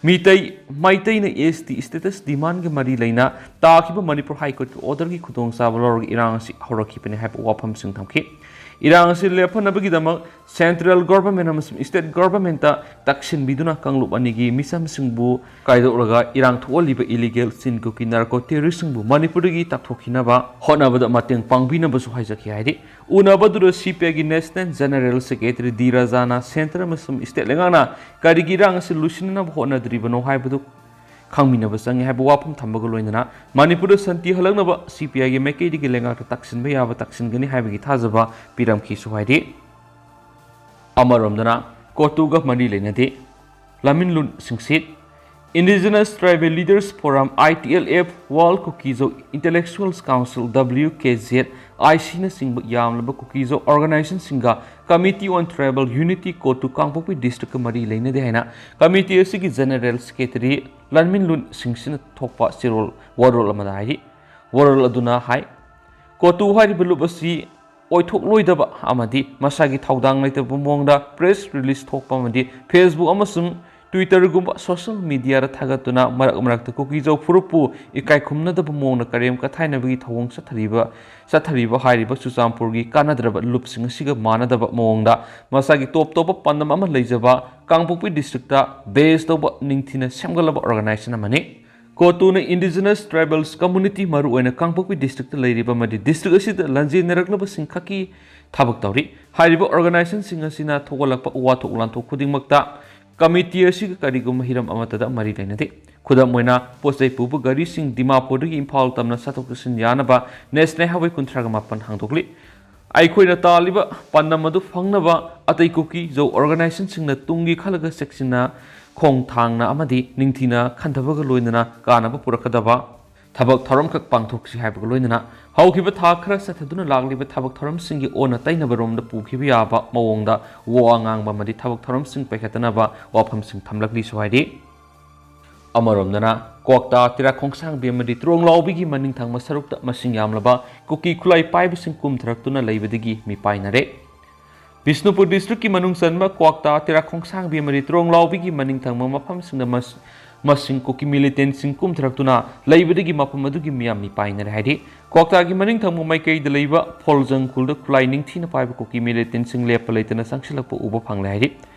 ꯃꯤꯇꯩ, ꯃꯩꯇꯩꯅ ST status demandꯒ ꯃꯔꯤ ꯂꯩꯅ ꯇꯥꯈꯤꯕ ꯃꯅꯤꯄꯨꯔ High Courtꯀꯤ orderꯒꯤ ꯈꯨꯗꯣꯡꯆꯥꯕ ꯂꯧꯔꯒ ꯏꯔꯥꯡ ꯑꯁꯤ ꯍꯧꯔꯛꯈꯤꯕꯅꯤ ꯍꯥꯏꯕ ꯋꯥꯐꯝꯁꯤꯡ ꯊꯝꯈꯤ꯫ ꯏꯔꯥꯡ ꯑꯁꯤ ꯂꯦꯞꯍꯟꯅꯕꯒꯤꯗꯃꯛ central government ꯑꯃꯁꯨꯡ state governmentꯇ ꯇꯛꯁꯤꯟꯕꯤꯗꯨꯅ ꯀꯥꯡꯂꯨꯞ ꯑꯅꯤꯒꯤ ꯃꯤꯆꯝꯁꯤꯡꯕꯨ ꯀꯥꯏꯗꯣꯛꯂꯒ ꯏꯔꯥꯡ ꯊꯣꯛꯍꯜꯂꯤꯕ illegal Chin Kuki narco terroristꯁꯤꯡꯕꯨ ꯃꯅꯤꯄꯨꯔꯗꯒꯤ ꯇꯥꯟꯊꯣꯛꯈꯤꯅꯕ ꯍꯣꯠꯅꯕꯗ ꯃꯇꯦꯡ ꯄꯥꯡꯕꯤꯅꯕꯁꯨ ꯍꯥꯏꯖꯈꯤ ꯍꯥꯏꯔꯤ꯫ ꯎꯅꯕꯗꯨꯗ CPIꯒꯤ National General Secretary D Rajana centre ꯑꯃꯁꯨꯡ state ꯂꯩꯉꯥꯛꯅ ꯀꯔꯤꯒꯤ ꯏꯔꯥꯡ ꯑꯁꯤ ꯂꯣꯏꯁꯤꯟꯅꯅꯕ ꯍꯣꯠꯅꯗ꯭ꯔꯤꯕꯅꯣ ꯍꯥꯏꯕꯗꯨ ꯈꯪꯃꯤꯟꯅꯕ ꯆꯪꯉꯤ ꯍꯥꯏꯕ ꯋꯥꯐꯝ ꯊꯝꯕꯒ ꯂꯣꯏꯅꯅ ꯃꯅꯤꯄꯨꯔꯗ ꯁꯥꯟꯇꯤ ꯍꯜꯂꯛꯅꯕ CPIꯒꯤ ꯃꯥꯏꯀꯩꯗꯒꯤ ꯂꯩꯉꯥꯛꯇ ꯇꯛꯁꯤꯟꯕ ꯌꯥꯕ ꯇꯛꯁꯤꯟꯒꯅꯤ ꯍꯥꯏꯕꯒꯤ ꯊꯥꯖꯕ ꯄꯤꯔꯝꯈꯤꯁꯨ ꯍꯥꯏꯔꯤ꯫ ꯑꯃꯔꯣꯝꯗꯅ ꯀꯣꯇꯨꯒ ꯃꯔꯤ ꯂꯩꯅꯗꯦ꯫ ꯂꯥꯟꯃꯤꯟꯂꯨꯟ ꯁꯤꯡꯁꯤꯠ꯫ Indigenous Tribal Leaders Forum, ITLF, World Kuki-Zo Intellectuals Council, WKZICnꯆꯤꯡꯕ ꯌꯥꯝꯂꯕ ꯀꯨꯀꯤꯖꯣ organizationꯁꯤꯡꯒ Committee on Tribal Unity ꯀꯣꯇꯨ ꯀꯥꯡꯄꯣꯛꯄꯤ districtꯀ ꯃꯔꯤ ꯂꯩꯅꯗꯦ ꯍꯥꯏꯅ committee ꯑꯁꯤꯒꯤ General Secretary ꯂꯥꯟꯃꯤꯟꯂꯨꯟ ꯁꯤꯡꯁꯤꯠꯅ ꯊꯣꯛꯄ ꯆꯦꯔꯣꯜ ꯋꯥꯔꯣꯜ ꯑꯃꯗ ꯍꯥꯏꯔꯤ꯫ ꯋꯥꯔꯣꯜ ꯑꯗꯨꯅ ꯍꯥꯏ, ꯀꯣꯇꯨ ꯍꯥꯏꯔꯤꯕ ꯂꯨꯞ ꯑꯁꯤ ꯑꯣꯏꯊꯣꯛꯂꯣꯏꯗꯕ ꯑꯃꯗꯤ ꯃꯁꯥꯒꯤ ꯊꯧꯗꯥꯡ ꯂꯩꯇꯕ ꯃꯑꯣꯡꯗ press release ꯊꯣꯛꯄ ꯑꯃꯗꯤ Facebook ꯑꯃꯁꯨꯡ Twitterꯒꯨꯝꯕ social mediaꯗ ꯊꯥꯒꯠꯇꯨꯅ ꯃꯔꯛ ꯃꯔꯛꯇ ꯀꯨꯀꯤꯖꯧ ꯐꯨꯔꯨꯞꯄꯨ ꯏꯀꯥꯏ ꯈꯨꯝꯅꯗꯕ ꯃꯑꯣꯡꯗ ꯀꯔꯦꯝ ꯀꯊꯥꯏꯅꯕꯒꯤ ꯊꯧꯑꯣꯡ ꯆꯠꯊꯔꯤꯕ, ꯆꯠꯊꯔꯤꯕ ꯍꯥꯏꯔꯤꯕ ꯆꯨꯔꯆꯥꯟꯄꯨꯔꯒꯤ ꯀꯥꯟꯅꯗ꯭ꯔꯕ ꯂꯨꯞꯁꯤꯡ ꯑꯁꯤꯒ ꯃꯥꯟꯅꯗꯕ ꯃꯑꯣꯡꯗ ꯃꯁꯥꯒꯤ ꯇꯣꯞ ꯇꯣꯞꯄ ꯄꯥꯟꯗꯝ ꯑꯃ ꯂꯩꯖꯕ ꯀꯥꯡꯄꯣꯛꯄꯤ districtꯇ base ꯇꯧꯕ ꯅꯤꯡꯊꯤꯅ ꯁꯦꯝꯒꯠꯂꯕ organization ꯑꯃꯅꯤ꯫ ꯀꯣꯇꯨꯅ Indigenous Tribals Community, ꯃꯔꯨꯑꯣꯏꯅ ꯀꯥꯡꯄꯣꯛꯄꯤ districtꯇ ꯂꯩꯔꯤꯕ ꯑꯃꯗꯤ district ꯑꯁꯤꯗ ꯂꯥꯟꯖꯦꯟꯅꯔꯛꯂꯕꯁꯤꯡ ꯈꯛꯀꯤ ꯊꯕꯛ ꯇꯧꯔꯤ꯫ ꯍꯥꯏꯔꯤꯕ organizationꯁꯤꯡ ꯑꯁꯤꯅ ꯊꯣꯛꯍꯜꯂꯛꯄ ꯋꯥꯊꯣꯛ ꯂꯥꯟꯊꯣꯛ ꯈꯨꯗꯤꯡꯃꯛꯇ committee ꯑꯁꯤꯒ ꯀꯔꯤꯒꯨꯝꯕ ꯍꯤꯔꯝ ꯑꯃꯠꯇꯗ ꯃꯔꯤ ꯂꯩꯅꯗꯦ꯫ ꯈꯨꯗꯝ ꯑꯣꯏꯅ, ꯄꯣꯠ ꯆꯩ ꯄꯨꯕ ꯒꯥꯔꯤꯁꯤꯡ ꯗꯤꯃꯥꯄꯨꯔꯗꯒꯤ ꯏꯝꯐꯥꯜ ꯇꯝꯅ ꯆꯠꯊꯣꯛ ꯆꯠꯁꯤꯟ ꯌꯥꯅꯕ National Highway ꯀꯨꯟꯊ꯭ꯔꯥꯒ ꯃꯥꯄꯟ ꯍꯥꯡꯗꯣꯛꯂꯤ꯫ ꯑꯩꯈꯣꯏꯅ ꯇꯥꯜꯂꯤꯕ ꯄꯥꯟꯗꯝ ꯑꯗꯨ ꯐꯪꯅꯕ ꯑꯇꯩ ꯀꯨꯀꯤꯖꯧ organizationꯁꯤꯡꯅ ꯇꯨꯡꯒꯤ ꯈꯜꯂꯒ ꯆꯦꯛꯁꯤꯟꯅ ꯈꯣꯡꯊꯥꯡꯅ ꯑꯃꯗꯤ ꯅꯤꯡꯊꯤꯅ ꯈꯟꯊꯕꯒ ꯂꯣꯏꯅꯅ ꯀꯥꯟꯅꯕ ꯄꯨꯔꯛꯀꯗꯕ ꯊꯕꯛ ꯊꯧꯔꯝꯈꯛ ꯄꯥꯡꯊꯣꯛꯁꯤ ꯍꯥꯏꯕꯒ ꯂꯣꯏꯅꯅ ꯍꯧꯈꯤꯕ ꯊꯥ ꯈꯔ ꯆꯠꯊꯗꯨꯅ ꯂꯥꯛꯂꯤꯕ ꯊꯕꯛ ꯊꯧꯔꯝꯁꯤꯡꯒꯤ ꯑꯣꯟꯅ ꯇꯩꯅꯕꯔꯣꯝꯗ ꯄꯨꯈꯤꯕ ꯌꯥꯕ ꯃꯑꯣꯡꯗ ꯋꯥ ꯉꯥꯡꯕ ꯑꯃꯗꯤ ꯊꯕꯛ ꯊꯧꯔꯝꯁꯤꯡ ꯄꯥꯏꯈꯠꯇꯅꯕ ꯋꯥꯐꯝꯁꯤꯡ ꯊꯝꯂꯛꯂꯤꯁꯨ ꯍꯥꯏꯔꯤ꯫ ꯑꯃꯔꯣꯝꯗꯅ ꯀ꯭ꯋꯥꯛꯇꯥ, ꯇꯦꯔꯥ ꯈꯣꯡꯁꯥꯡꯕꯤ ꯑꯃꯗꯤ ꯇ꯭ꯔꯣꯡꯂꯥꯎꯕꯤꯒꯤ ꯃꯅꯤꯡ ꯊꯪꯕ ꯁꯔꯨꯛꯇ ꯃꯁꯤꯡ ꯌꯥꯝꯂꯕ ꯀꯨꯀꯤ ꯈꯨꯠꯂꯥꯏ ꯄꯥꯏꯕꯁꯤꯡ ꯀꯨꯝꯊꯔꯛꯇꯨꯅ ꯂꯩꯕꯗꯒꯤ ꯃꯤꯄꯥꯏꯅꯔꯦ꯫ ꯕꯤꯁꯅꯨꯄꯨꯔ districtꯀꯤ ꯃꯅꯨꯡ ꯆꯟꯕ ꯀ꯭ꯋꯥꯛꯇꯥ, ꯇꯦꯔꯥ ꯈꯣꯡꯁꯥꯡꯕꯤ ꯑꯃꯗꯤ ꯇ꯭ꯔꯣꯡꯂꯥꯎꯕꯤꯒꯤ ꯃꯅꯤꯡ ꯊꯪꯕ ꯃꯐꯝꯁꯤꯡꯗ ꯃꯁ-, ꯃꯁꯤꯡ ꯀꯨꯀꯤ ꯃꯤꯂꯤꯇꯦꯟꯁꯤꯡ ꯀꯨꯝꯊꯔꯛꯇꯨꯅ ꯂꯩꯕꯗꯒꯤ ꯃꯐꯝ ꯑꯗꯨꯒꯤ ꯃꯤꯌꯥꯝ ꯃꯤꯄꯥꯏꯅꯔꯦ ꯍꯥꯏꯔꯤ꯫ ꯀ꯭ꯋꯥꯛꯇꯥꯒꯤ ꯃꯅꯤꯡ ꯊꯪꯕ ꯃꯥꯏꯀꯩꯗ ꯂꯩꯕ ꯐꯣꯜꯖꯪ ꯈꯨꯜꯗ ꯈꯨꯠꯂꯥꯏ ꯅꯤꯡꯊꯤꯅ ꯄꯥꯏꯕ ꯀꯨꯀꯤ ꯃꯤꯂꯤꯇꯦꯟꯁꯤꯡ ꯂꯦꯞꯄ ꯂꯩꯇꯅ ꯆꯪꯁꯤꯜꯂꯛꯄ ꯎꯕ ꯐꯪꯂꯦ ꯍꯥꯏꯔꯤ꯫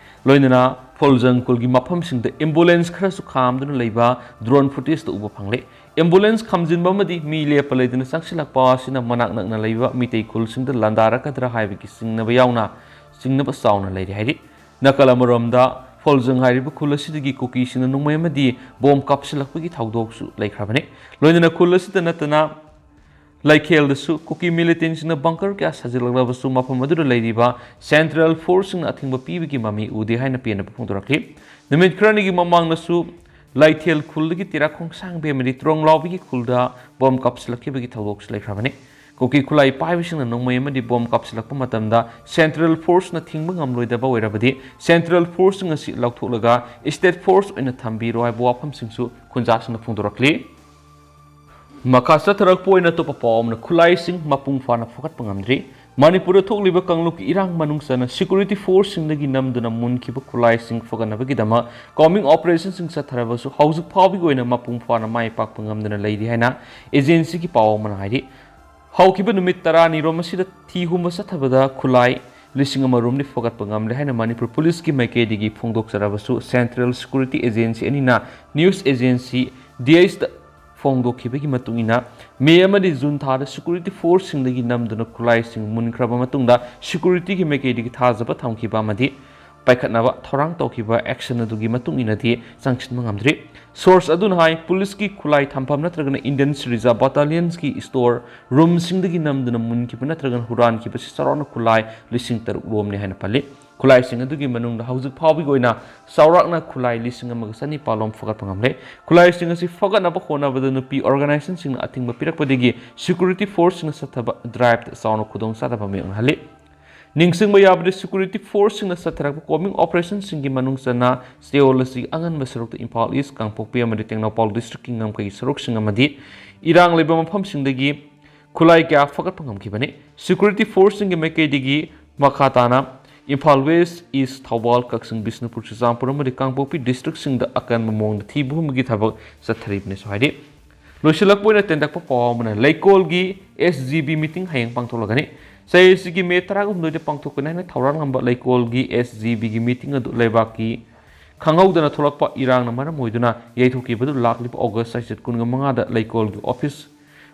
ꯂꯣꯏꯅꯅ ꯐꯣꯜꯖꯪ ꯈꯨꯜꯒꯤ ꯃꯐꯝꯁꯤꯡꯗ ꯑꯦꯝꯕꯨꯂꯦꯟꯁ ꯈꯔꯁꯨ ꯈꯥꯝꯗꯨꯅ ꯂꯩꯕ ꯗ꯭ꯔꯣꯟ ꯐꯨꯇꯦꯖꯇ ꯎꯕ ꯐꯪꯂꯦ꯫ ꯑꯦꯝꯕꯨꯂꯦꯟꯁ ꯈꯥꯝꯖꯤꯟꯕ ꯑꯃꯗꯤ ꯃꯤ ꯂꯦꯞꯄ ꯂꯩꯇꯅ ꯆꯪꯁꯤꯜꯂꯛꯄ ꯑꯁꯤꯅ ꯃꯅꯥꯛ ꯅꯛꯅ ꯂꯩꯕ ꯃꯤꯇꯩ ꯈꯨꯜꯁꯤꯡꯗ ꯂꯥꯟꯗꯥꯔꯛꯀꯗ꯭ꯔꯥ ꯍꯥꯏꯕꯒꯤ ꯆꯤꯡꯅꯕ ꯌꯥꯎꯅ ꯆꯤꯡꯅꯕ ꯆꯥꯎꯅ ꯂꯩꯔꯤ ꯍꯥꯏꯔꯤ꯫ ꯅꯥꯀꯜ ꯑꯃꯔꯣꯝꯗ ꯐꯣꯜꯖꯪ ꯍꯥꯏꯔꯤꯕ ꯈꯨꯜ ꯑꯁꯤꯗꯒꯤ ꯀꯨꯀꯤꯁꯤꯡꯅ ꯅꯣꯡꯃꯩ ꯑꯃꯗꯤ ꯕꯣꯝ ꯀꯥꯞꯁꯤꯜꯂꯛꯄꯒꯤ ꯊꯧꯗꯣꯛꯁꯨ ꯂꯩꯈ꯭ꯔꯕꯅꯤ꯫ ꯂꯣꯏꯅꯅ ꯈꯨꯜ ꯑꯁꯤꯗ ꯅꯠꯇꯅ ꯂꯩꯈꯦꯜꯗꯁꯨ ꯀꯨꯀꯤ ꯃꯤꯂꯤꯇꯦꯟꯁꯤꯡꯅ ꯕꯪꯀꯔ ꯀꯌꯥ ꯁꯥꯖꯤꯜꯂꯛꯂꯕꯁꯨ ꯃꯐꯝ ꯑꯗꯨꯗ ꯂꯩꯔꯤꯕ ꯁꯦꯟꯇ꯭ꯔꯦꯜ ꯐꯣꯔꯁꯁꯤꯡꯅ ꯑꯊꯤꯡꯕ ꯄꯤꯕꯒꯤ ꯃꯃꯤ ꯎꯗꯦ ꯍꯥꯏꯅ ꯄꯦꯟꯅꯕ ꯐꯣꯡꯗꯣꯔꯛꯈꯤ꯫ ꯅꯨꯃꯤꯠ ꯈꯔꯅꯤꯒꯤ ꯃꯃꯥꯡꯗꯁꯨ ꯂꯩꯊꯦꯜ ꯈꯨꯜꯗꯒꯤ ꯇꯦꯔꯥꯈꯣꯡ ꯁꯥꯡꯕꯦꯝ ꯑꯃꯗꯤ ꯇ꯭ꯔꯣꯡꯂꯥꯎꯕꯤꯒꯤ ꯈꯨꯜꯗ ꯕꯣꯝ ꯀꯥꯞꯁꯤꯜꯂꯛꯈꯤꯕꯒꯤ ꯊꯧꯗꯣꯛꯁꯨ ꯂꯩꯈ꯭ꯔꯕꯅꯤ꯫ ꯀꯨꯀꯤ ꯈꯨꯠꯂꯥꯏ ꯄꯥꯏꯕꯁꯤꯡꯅ ꯅꯣꯡꯃꯩ ꯑꯃꯗꯤ ꯕꯣꯝ ꯀꯥꯞꯁꯤꯜꯂꯛꯄ ꯃꯇꯝꯗ ꯁꯦꯟꯇ꯭ꯔꯦꯜ ꯐꯣꯔꯁꯅ ꯊꯤꯡꯕ ꯉꯝꯂꯣꯏꯗꯕ ꯑꯣꯏꯔꯕꯗꯤ ꯁꯦꯟꯇ꯭ꯔꯦꯜ ꯐꯣꯔꯁꯁꯤꯡ ꯑꯁꯤ ꯂꯧꯊꯣꯛꯂꯒ ꯁ꯭ꯇꯦꯠ ꯐꯣꯔꯁ ꯑꯣꯏꯅ ꯊꯝꯕꯤꯔꯣ ꯍꯥꯏꯕ ꯋꯥꯐꯝꯁꯤꯡꯁꯨ ꯈꯨꯟꯖꯥꯁꯤꯡꯅ ꯐꯣꯡꯗꯣꯔꯛꯂꯤ꯫ ꯃꯈꯥ ꯆꯠꯊꯔꯛꯄ ꯑꯣꯏꯅ ꯑꯇꯣꯞꯄ ꯄꯥꯎ ꯑꯃꯅ ꯈꯨꯠꯂꯥꯏꯁꯤꯡ ꯃꯄꯨꯡ ꯐꯥꯅ ꯐꯒꯠꯄ ꯉꯝꯗ꯭ꯔꯤ꯫ ꯃꯅꯤꯄꯨꯔꯗ ꯊꯣꯛꯂꯤꯕ ꯀꯥꯡꯂꯨꯞꯀꯤ ꯏꯔꯥꯡ ꯃꯅꯨꯡ ꯆꯟꯅ ꯁꯦꯀ꯭ꯌꯨꯔꯤꯇꯤ ꯐꯣꯔꯁꯁꯤꯡꯗꯒꯤ ꯅꯝꯗꯨꯅ ꯃꯨꯟꯈꯤꯕ ꯈꯨꯠꯂꯥꯏꯁꯤꯡ ꯐꯒꯠꯅꯕꯒꯤꯗꯃꯛ ꯀꯣꯃꯤꯡ ꯑꯣꯄꯔꯦꯁꯟꯁꯤꯡ ꯆꯠꯊꯔꯕꯁꯨ ꯍꯧꯖꯤꯛ ꯐꯥꯎꯕꯒꯤ ꯑꯣꯏꯅ ꯃꯄꯨꯡ ꯐꯥꯅ ꯃꯥꯏ ꯄꯥꯛꯄ ꯉꯝꯗꯅ ꯂꯩꯔꯤ ꯍꯥꯏꯅ ꯑꯦꯖꯦꯟꯁꯤꯒꯤ ꯄꯥꯎ ꯑꯃꯅ ꯍꯥꯏꯔꯤ꯫ ꯍꯧꯈꯤꯕ ꯅꯨꯃꯤꯠ ꯇꯔꯥꯅꯤꯔꯣꯝ ꯑꯁꯤꯗ ꯊꯤ ꯍꯨꯝꯕ ꯆꯠꯊꯕꯗ ꯈꯨꯠꯂꯥꯏ ꯂꯤꯁꯤꯡ ꯑꯃ ꯔꯣꯝꯗꯤ ꯐꯒꯠꯄ ꯉꯝꯂꯦ ꯍꯥꯏꯅ ꯃꯅꯤꯄꯨꯔ ꯄꯨꯂꯤꯁꯀꯤ ꯃꯥꯏꯀꯩꯗꯒꯤ ꯐꯣꯡꯗꯣꯛꯆꯔꯕꯁꯨ ꯁꯦꯟꯇ꯭ꯔꯦꯜ ꯁꯦꯀ꯭ꯌꯨꯔꯤꯇꯤ ꯑꯦꯖꯦꯟꯁꯤ ꯑꯅꯤꯅ ꯅ꯭ꯌꯨꯁ ꯑꯦꯖꯦꯟꯁꯤ ꯗꯤ ꯑꯩꯆꯇ ꯐꯣꯡꯗꯣꯛꯈꯤꯕꯒꯤ ꯃꯇꯨꯡ ꯏꯟꯅ ꯃꯦ ꯑꯃꯗꯤ ꯖꯨꯟ ꯊꯥꯗ ꯁꯦꯀ꯭ꯌꯨꯔꯤꯇꯤ ꯐꯣꯔꯁꯁꯤꯡꯗꯒꯤ ꯅꯝꯗꯨꯅ ꯈꯨꯠꯂꯥꯏꯁꯤꯡ ꯃꯨꯟꯈ꯭ꯔꯕ ꯃꯇꯨꯡꯗ ꯁꯦꯀ꯭ꯌꯨꯔꯤꯇꯤꯒꯤ ꯃꯥꯏꯀꯩꯗꯒꯤ ꯊꯥꯖꯕ ꯊꯝꯈꯤꯕ ꯑꯃꯗꯤ ꯄꯥꯏꯈꯠꯅꯕ ꯊꯧꯔꯥꯡ ꯇꯧꯈꯤꯕ ꯑꯦꯛꯁꯟ ꯑꯗꯨꯒꯤ ꯃꯇꯨꯡ ꯏꯟꯅꯗꯤ ꯆꯪꯁꯤꯟꯕ ꯉꯝꯗ꯭ꯔꯤ꯫ ꯁꯣꯔꯁ ꯑꯗꯨꯅ ꯍꯥꯏ, ꯄꯨꯂꯤꯁꯀꯤ ꯈꯨꯠꯂꯥꯏ ꯊꯝꯐꯝ ꯅꯠꯇ꯭ꯔꯒꯅ ꯏꯟꯗꯤꯌꯟ ꯔꯤꯖꯥꯔꯚ ꯕꯠꯇꯥꯂꯤꯌꯟꯁꯀꯤ ꯁ꯭ꯇꯣꯔ ꯔꯨꯝꯁꯤꯡꯗꯒꯤ ꯅꯝꯗꯨꯅ ꯃꯨꯟꯈꯤꯕ ꯅꯠꯇ꯭ꯔꯒꯅ ꯍꯨꯔꯥꯟꯈꯤꯕꯁꯤ ꯆꯥꯎꯔꯥꯛꯅ ꯈꯨꯠꯂꯥꯏ ꯂꯤꯁꯤꯡ ꯇꯔꯨꯛ ꯔꯣꯝꯅꯤ ꯍꯥꯏꯅ ꯄꯜꯂꯤ꯫ ꯈꯨꯠꯂꯥꯏꯁꯤꯡ ꯑꯗꯨꯒꯤ ꯃꯅꯨꯡꯗ ꯍꯧꯖꯤꯛ ꯐꯥꯎꯕꯒꯤ ꯑꯣꯏꯅ ꯆꯥꯎꯔꯥꯛꯅ ꯈꯨꯠꯂꯥꯏ ꯂꯤꯁꯤꯡ ꯑꯃꯒ ꯆꯅꯤꯄꯥꯜ ꯂꯣꯝ ꯐꯒꯠꯄ ꯉꯝꯂꯦ꯫ ꯈꯨꯠꯂꯥꯏꯁꯤꯡ ꯑꯁꯤ ꯐꯒꯠꯅꯕ ꯍꯣꯠꯅꯕꯗ ꯅꯨꯄꯤ ꯑꯣꯔꯒꯅꯥꯏꯖꯦꯁꯟꯁꯤꯡꯅ ꯑꯊꯤꯡꯕ ꯄꯤꯔꯛꯄꯗꯒꯤ ꯁꯦꯀ꯭ꯌꯨꯔꯤꯇꯤ ꯐꯣꯔꯁꯁꯤꯡꯅ ꯆꯠꯊꯕ ꯗ꯭ꯔꯥꯏꯚꯇ ꯆꯥꯎꯅ ꯈꯨꯗꯣꯡꯆꯥꯗꯕ ꯃꯥꯌꯣꯛꯅꯍꯜꯂꯤ꯫ ꯅꯤꯡꯁꯤꯡꯕ ꯌꯥꯕꯗꯤ, ꯁꯦꯀ꯭ꯌꯨꯔꯤꯇꯤ ꯐꯣꯔꯁꯁꯤꯡꯅ ꯆꯠꯊꯔꯛꯄ ꯀꯣꯃꯤꯡ ꯑꯣꯄꯔꯦꯁꯟꯁꯤꯡꯒꯤ ꯃꯅꯨꯡ ꯆꯟꯅ ꯆꯌꯣꯜ ꯑꯁꯤꯒꯤ ꯑꯉꯟꯕ ꯁꯔꯨꯛꯇ ꯏꯝꯐꯥꯜ ꯏꯁ, ꯀꯥꯡꯄꯣꯛꯄꯤ ꯑꯃꯗꯤ ꯇꯦꯡꯅꯧꯄꯥꯜ ꯗꯤꯁꯇ꯭ꯔꯤꯛꯀꯤ ꯉꯝꯈꯩꯒꯤ ꯁꯔꯨꯛꯁꯤꯡ ꯑꯃꯗꯤ ꯏꯔꯥꯡ ꯂꯩꯕ ꯃꯐꯝꯁꯤꯡꯗꯒꯤ ꯈꯨꯠꯂꯥꯏ ꯀꯌꯥ ꯐꯒꯠꯄ ꯉꯝꯈꯤꯕꯅꯤ꯫ ꯁꯦꯀ꯭ꯌꯨꯔꯤꯇꯤ ꯐꯣꯔꯁꯁꯤꯡꯒꯤ ꯃꯥꯏꯀꯩꯗꯒꯤ ꯃꯈꯥ ꯇꯥꯅ ꯏꯝꯐꯥꯜ ꯋꯦꯁ, ꯏꯁ, ꯊꯧꯕꯥꯜ, ꯀꯛꯆꯤꯡ, ꯕꯤꯁꯅꯨꯄꯨꯔ, ꯆꯨꯔꯆꯥꯟꯄꯨꯔ ꯑꯃꯗꯤ ꯀꯥꯡꯄꯣꯛꯄꯤ ꯗꯤꯁꯇ꯭ꯔꯤꯛꯁꯤꯡꯗ ꯑꯀꯟꯕ ꯃꯑꯣꯡꯗ ꯊꯤꯕ ꯍꯨꯝꯕꯒꯤ ꯊꯕꯛ ꯆꯠꯊꯔꯤꯕꯅꯤꯁꯨ ꯍꯥꯏꯔꯤ꯫ ꯂꯣꯏꯁꯤꯜꯂꯛꯄ ꯑꯣꯏꯅ ꯇꯦꯟꯇꯛꯄ ꯄꯥꯎ ꯑꯃꯅ, ꯂꯩꯀꯣꯜꯒꯤ ꯑꯦꯁ ꯖꯤ ꯕꯤ ꯃꯤꯇꯤꯡ ꯍꯌꯦꯡ ꯄꯥꯡꯊꯣꯛꯂꯒꯅꯤ꯫ ꯆꯍꯤ ꯑꯁꯤꯒꯤ ꯃꯦ ꯇꯔꯥꯍꯨꯝꯗꯣꯏꯗ ꯄꯥꯡꯊꯣꯛꯀꯅꯤ ꯍꯥꯏꯅ ꯊꯧꯔꯥꯡꯂꯝꯕ ꯂꯩꯀꯣꯜꯒꯤ ꯑꯦꯁ ꯖꯤ ꯕꯤꯒꯤ ꯃꯤꯇꯤꯡ ꯑꯗꯨ ꯂꯩꯕꯥꯛꯀꯤ ꯈꯪꯍꯧꯗꯅ ꯊꯣꯛꯂꯛꯄ ꯏꯔꯥꯡꯅ ꯃꯔꯝ ꯑꯣꯏꯗꯨꯅ ꯌꯩꯊꯣꯛꯈꯤꯕꯗꯨ ꯂꯥꯛꯂꯤꯕ ꯑꯣꯒꯁ ꯆꯩꯆꯠ ꯀꯨꯟꯒ ꯃꯉꯥꯗ ꯂꯩꯀꯣꯜꯒꯤ ꯑꯣꯐꯤꯁ,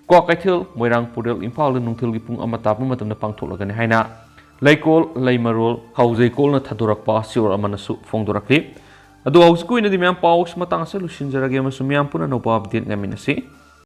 ꯀ꯭ꯋꯥꯀꯩꯊꯦꯜ, ꯃꯣꯏꯔꯥꯡ ꯄꯨꯔꯦꯜ, ꯏꯝꯐꯥꯜꯗ ꯅꯨꯡꯊꯤꯜꯒꯤ ꯄꯨꯡ ꯑꯃ ꯇꯥꯕ ꯃꯇꯝꯗ ꯄꯥꯡꯊꯣꯛꯂꯒꯅꯤ ꯍꯥꯏꯅ ꯂꯩꯀꯣꯜ, ꯂꯩꯃꯔꯣꯜ, ꯈꯥꯎꯖꯩꯀꯣꯜꯅ ꯊꯥꯗꯣꯔꯛꯄ ꯁꯤꯑꯣꯔ ꯑꯃꯅꯁꯨ ꯐꯣꯡꯗꯣꯔꯛꯂꯤ꯫ ꯑꯗꯨ ꯍꯧꯖꯤꯛꯀꯤ ꯑꯣꯏꯅꯗꯤ ꯃꯌꯥꯝ ꯄꯥꯎꯁꯤ ꯃꯇꯥꯡ ꯑꯁꯤꯗ ꯂꯣꯏꯁꯤꯟꯖꯔꯒꯦ ꯑꯃꯁꯨꯡ ꯃꯌꯥꯝ ꯄꯨꯟꯅ ꯑꯅꯧꯕ ꯑꯞꯗꯦꯠ ꯉꯥꯏꯃꯤꯟꯅꯁꯤ꯫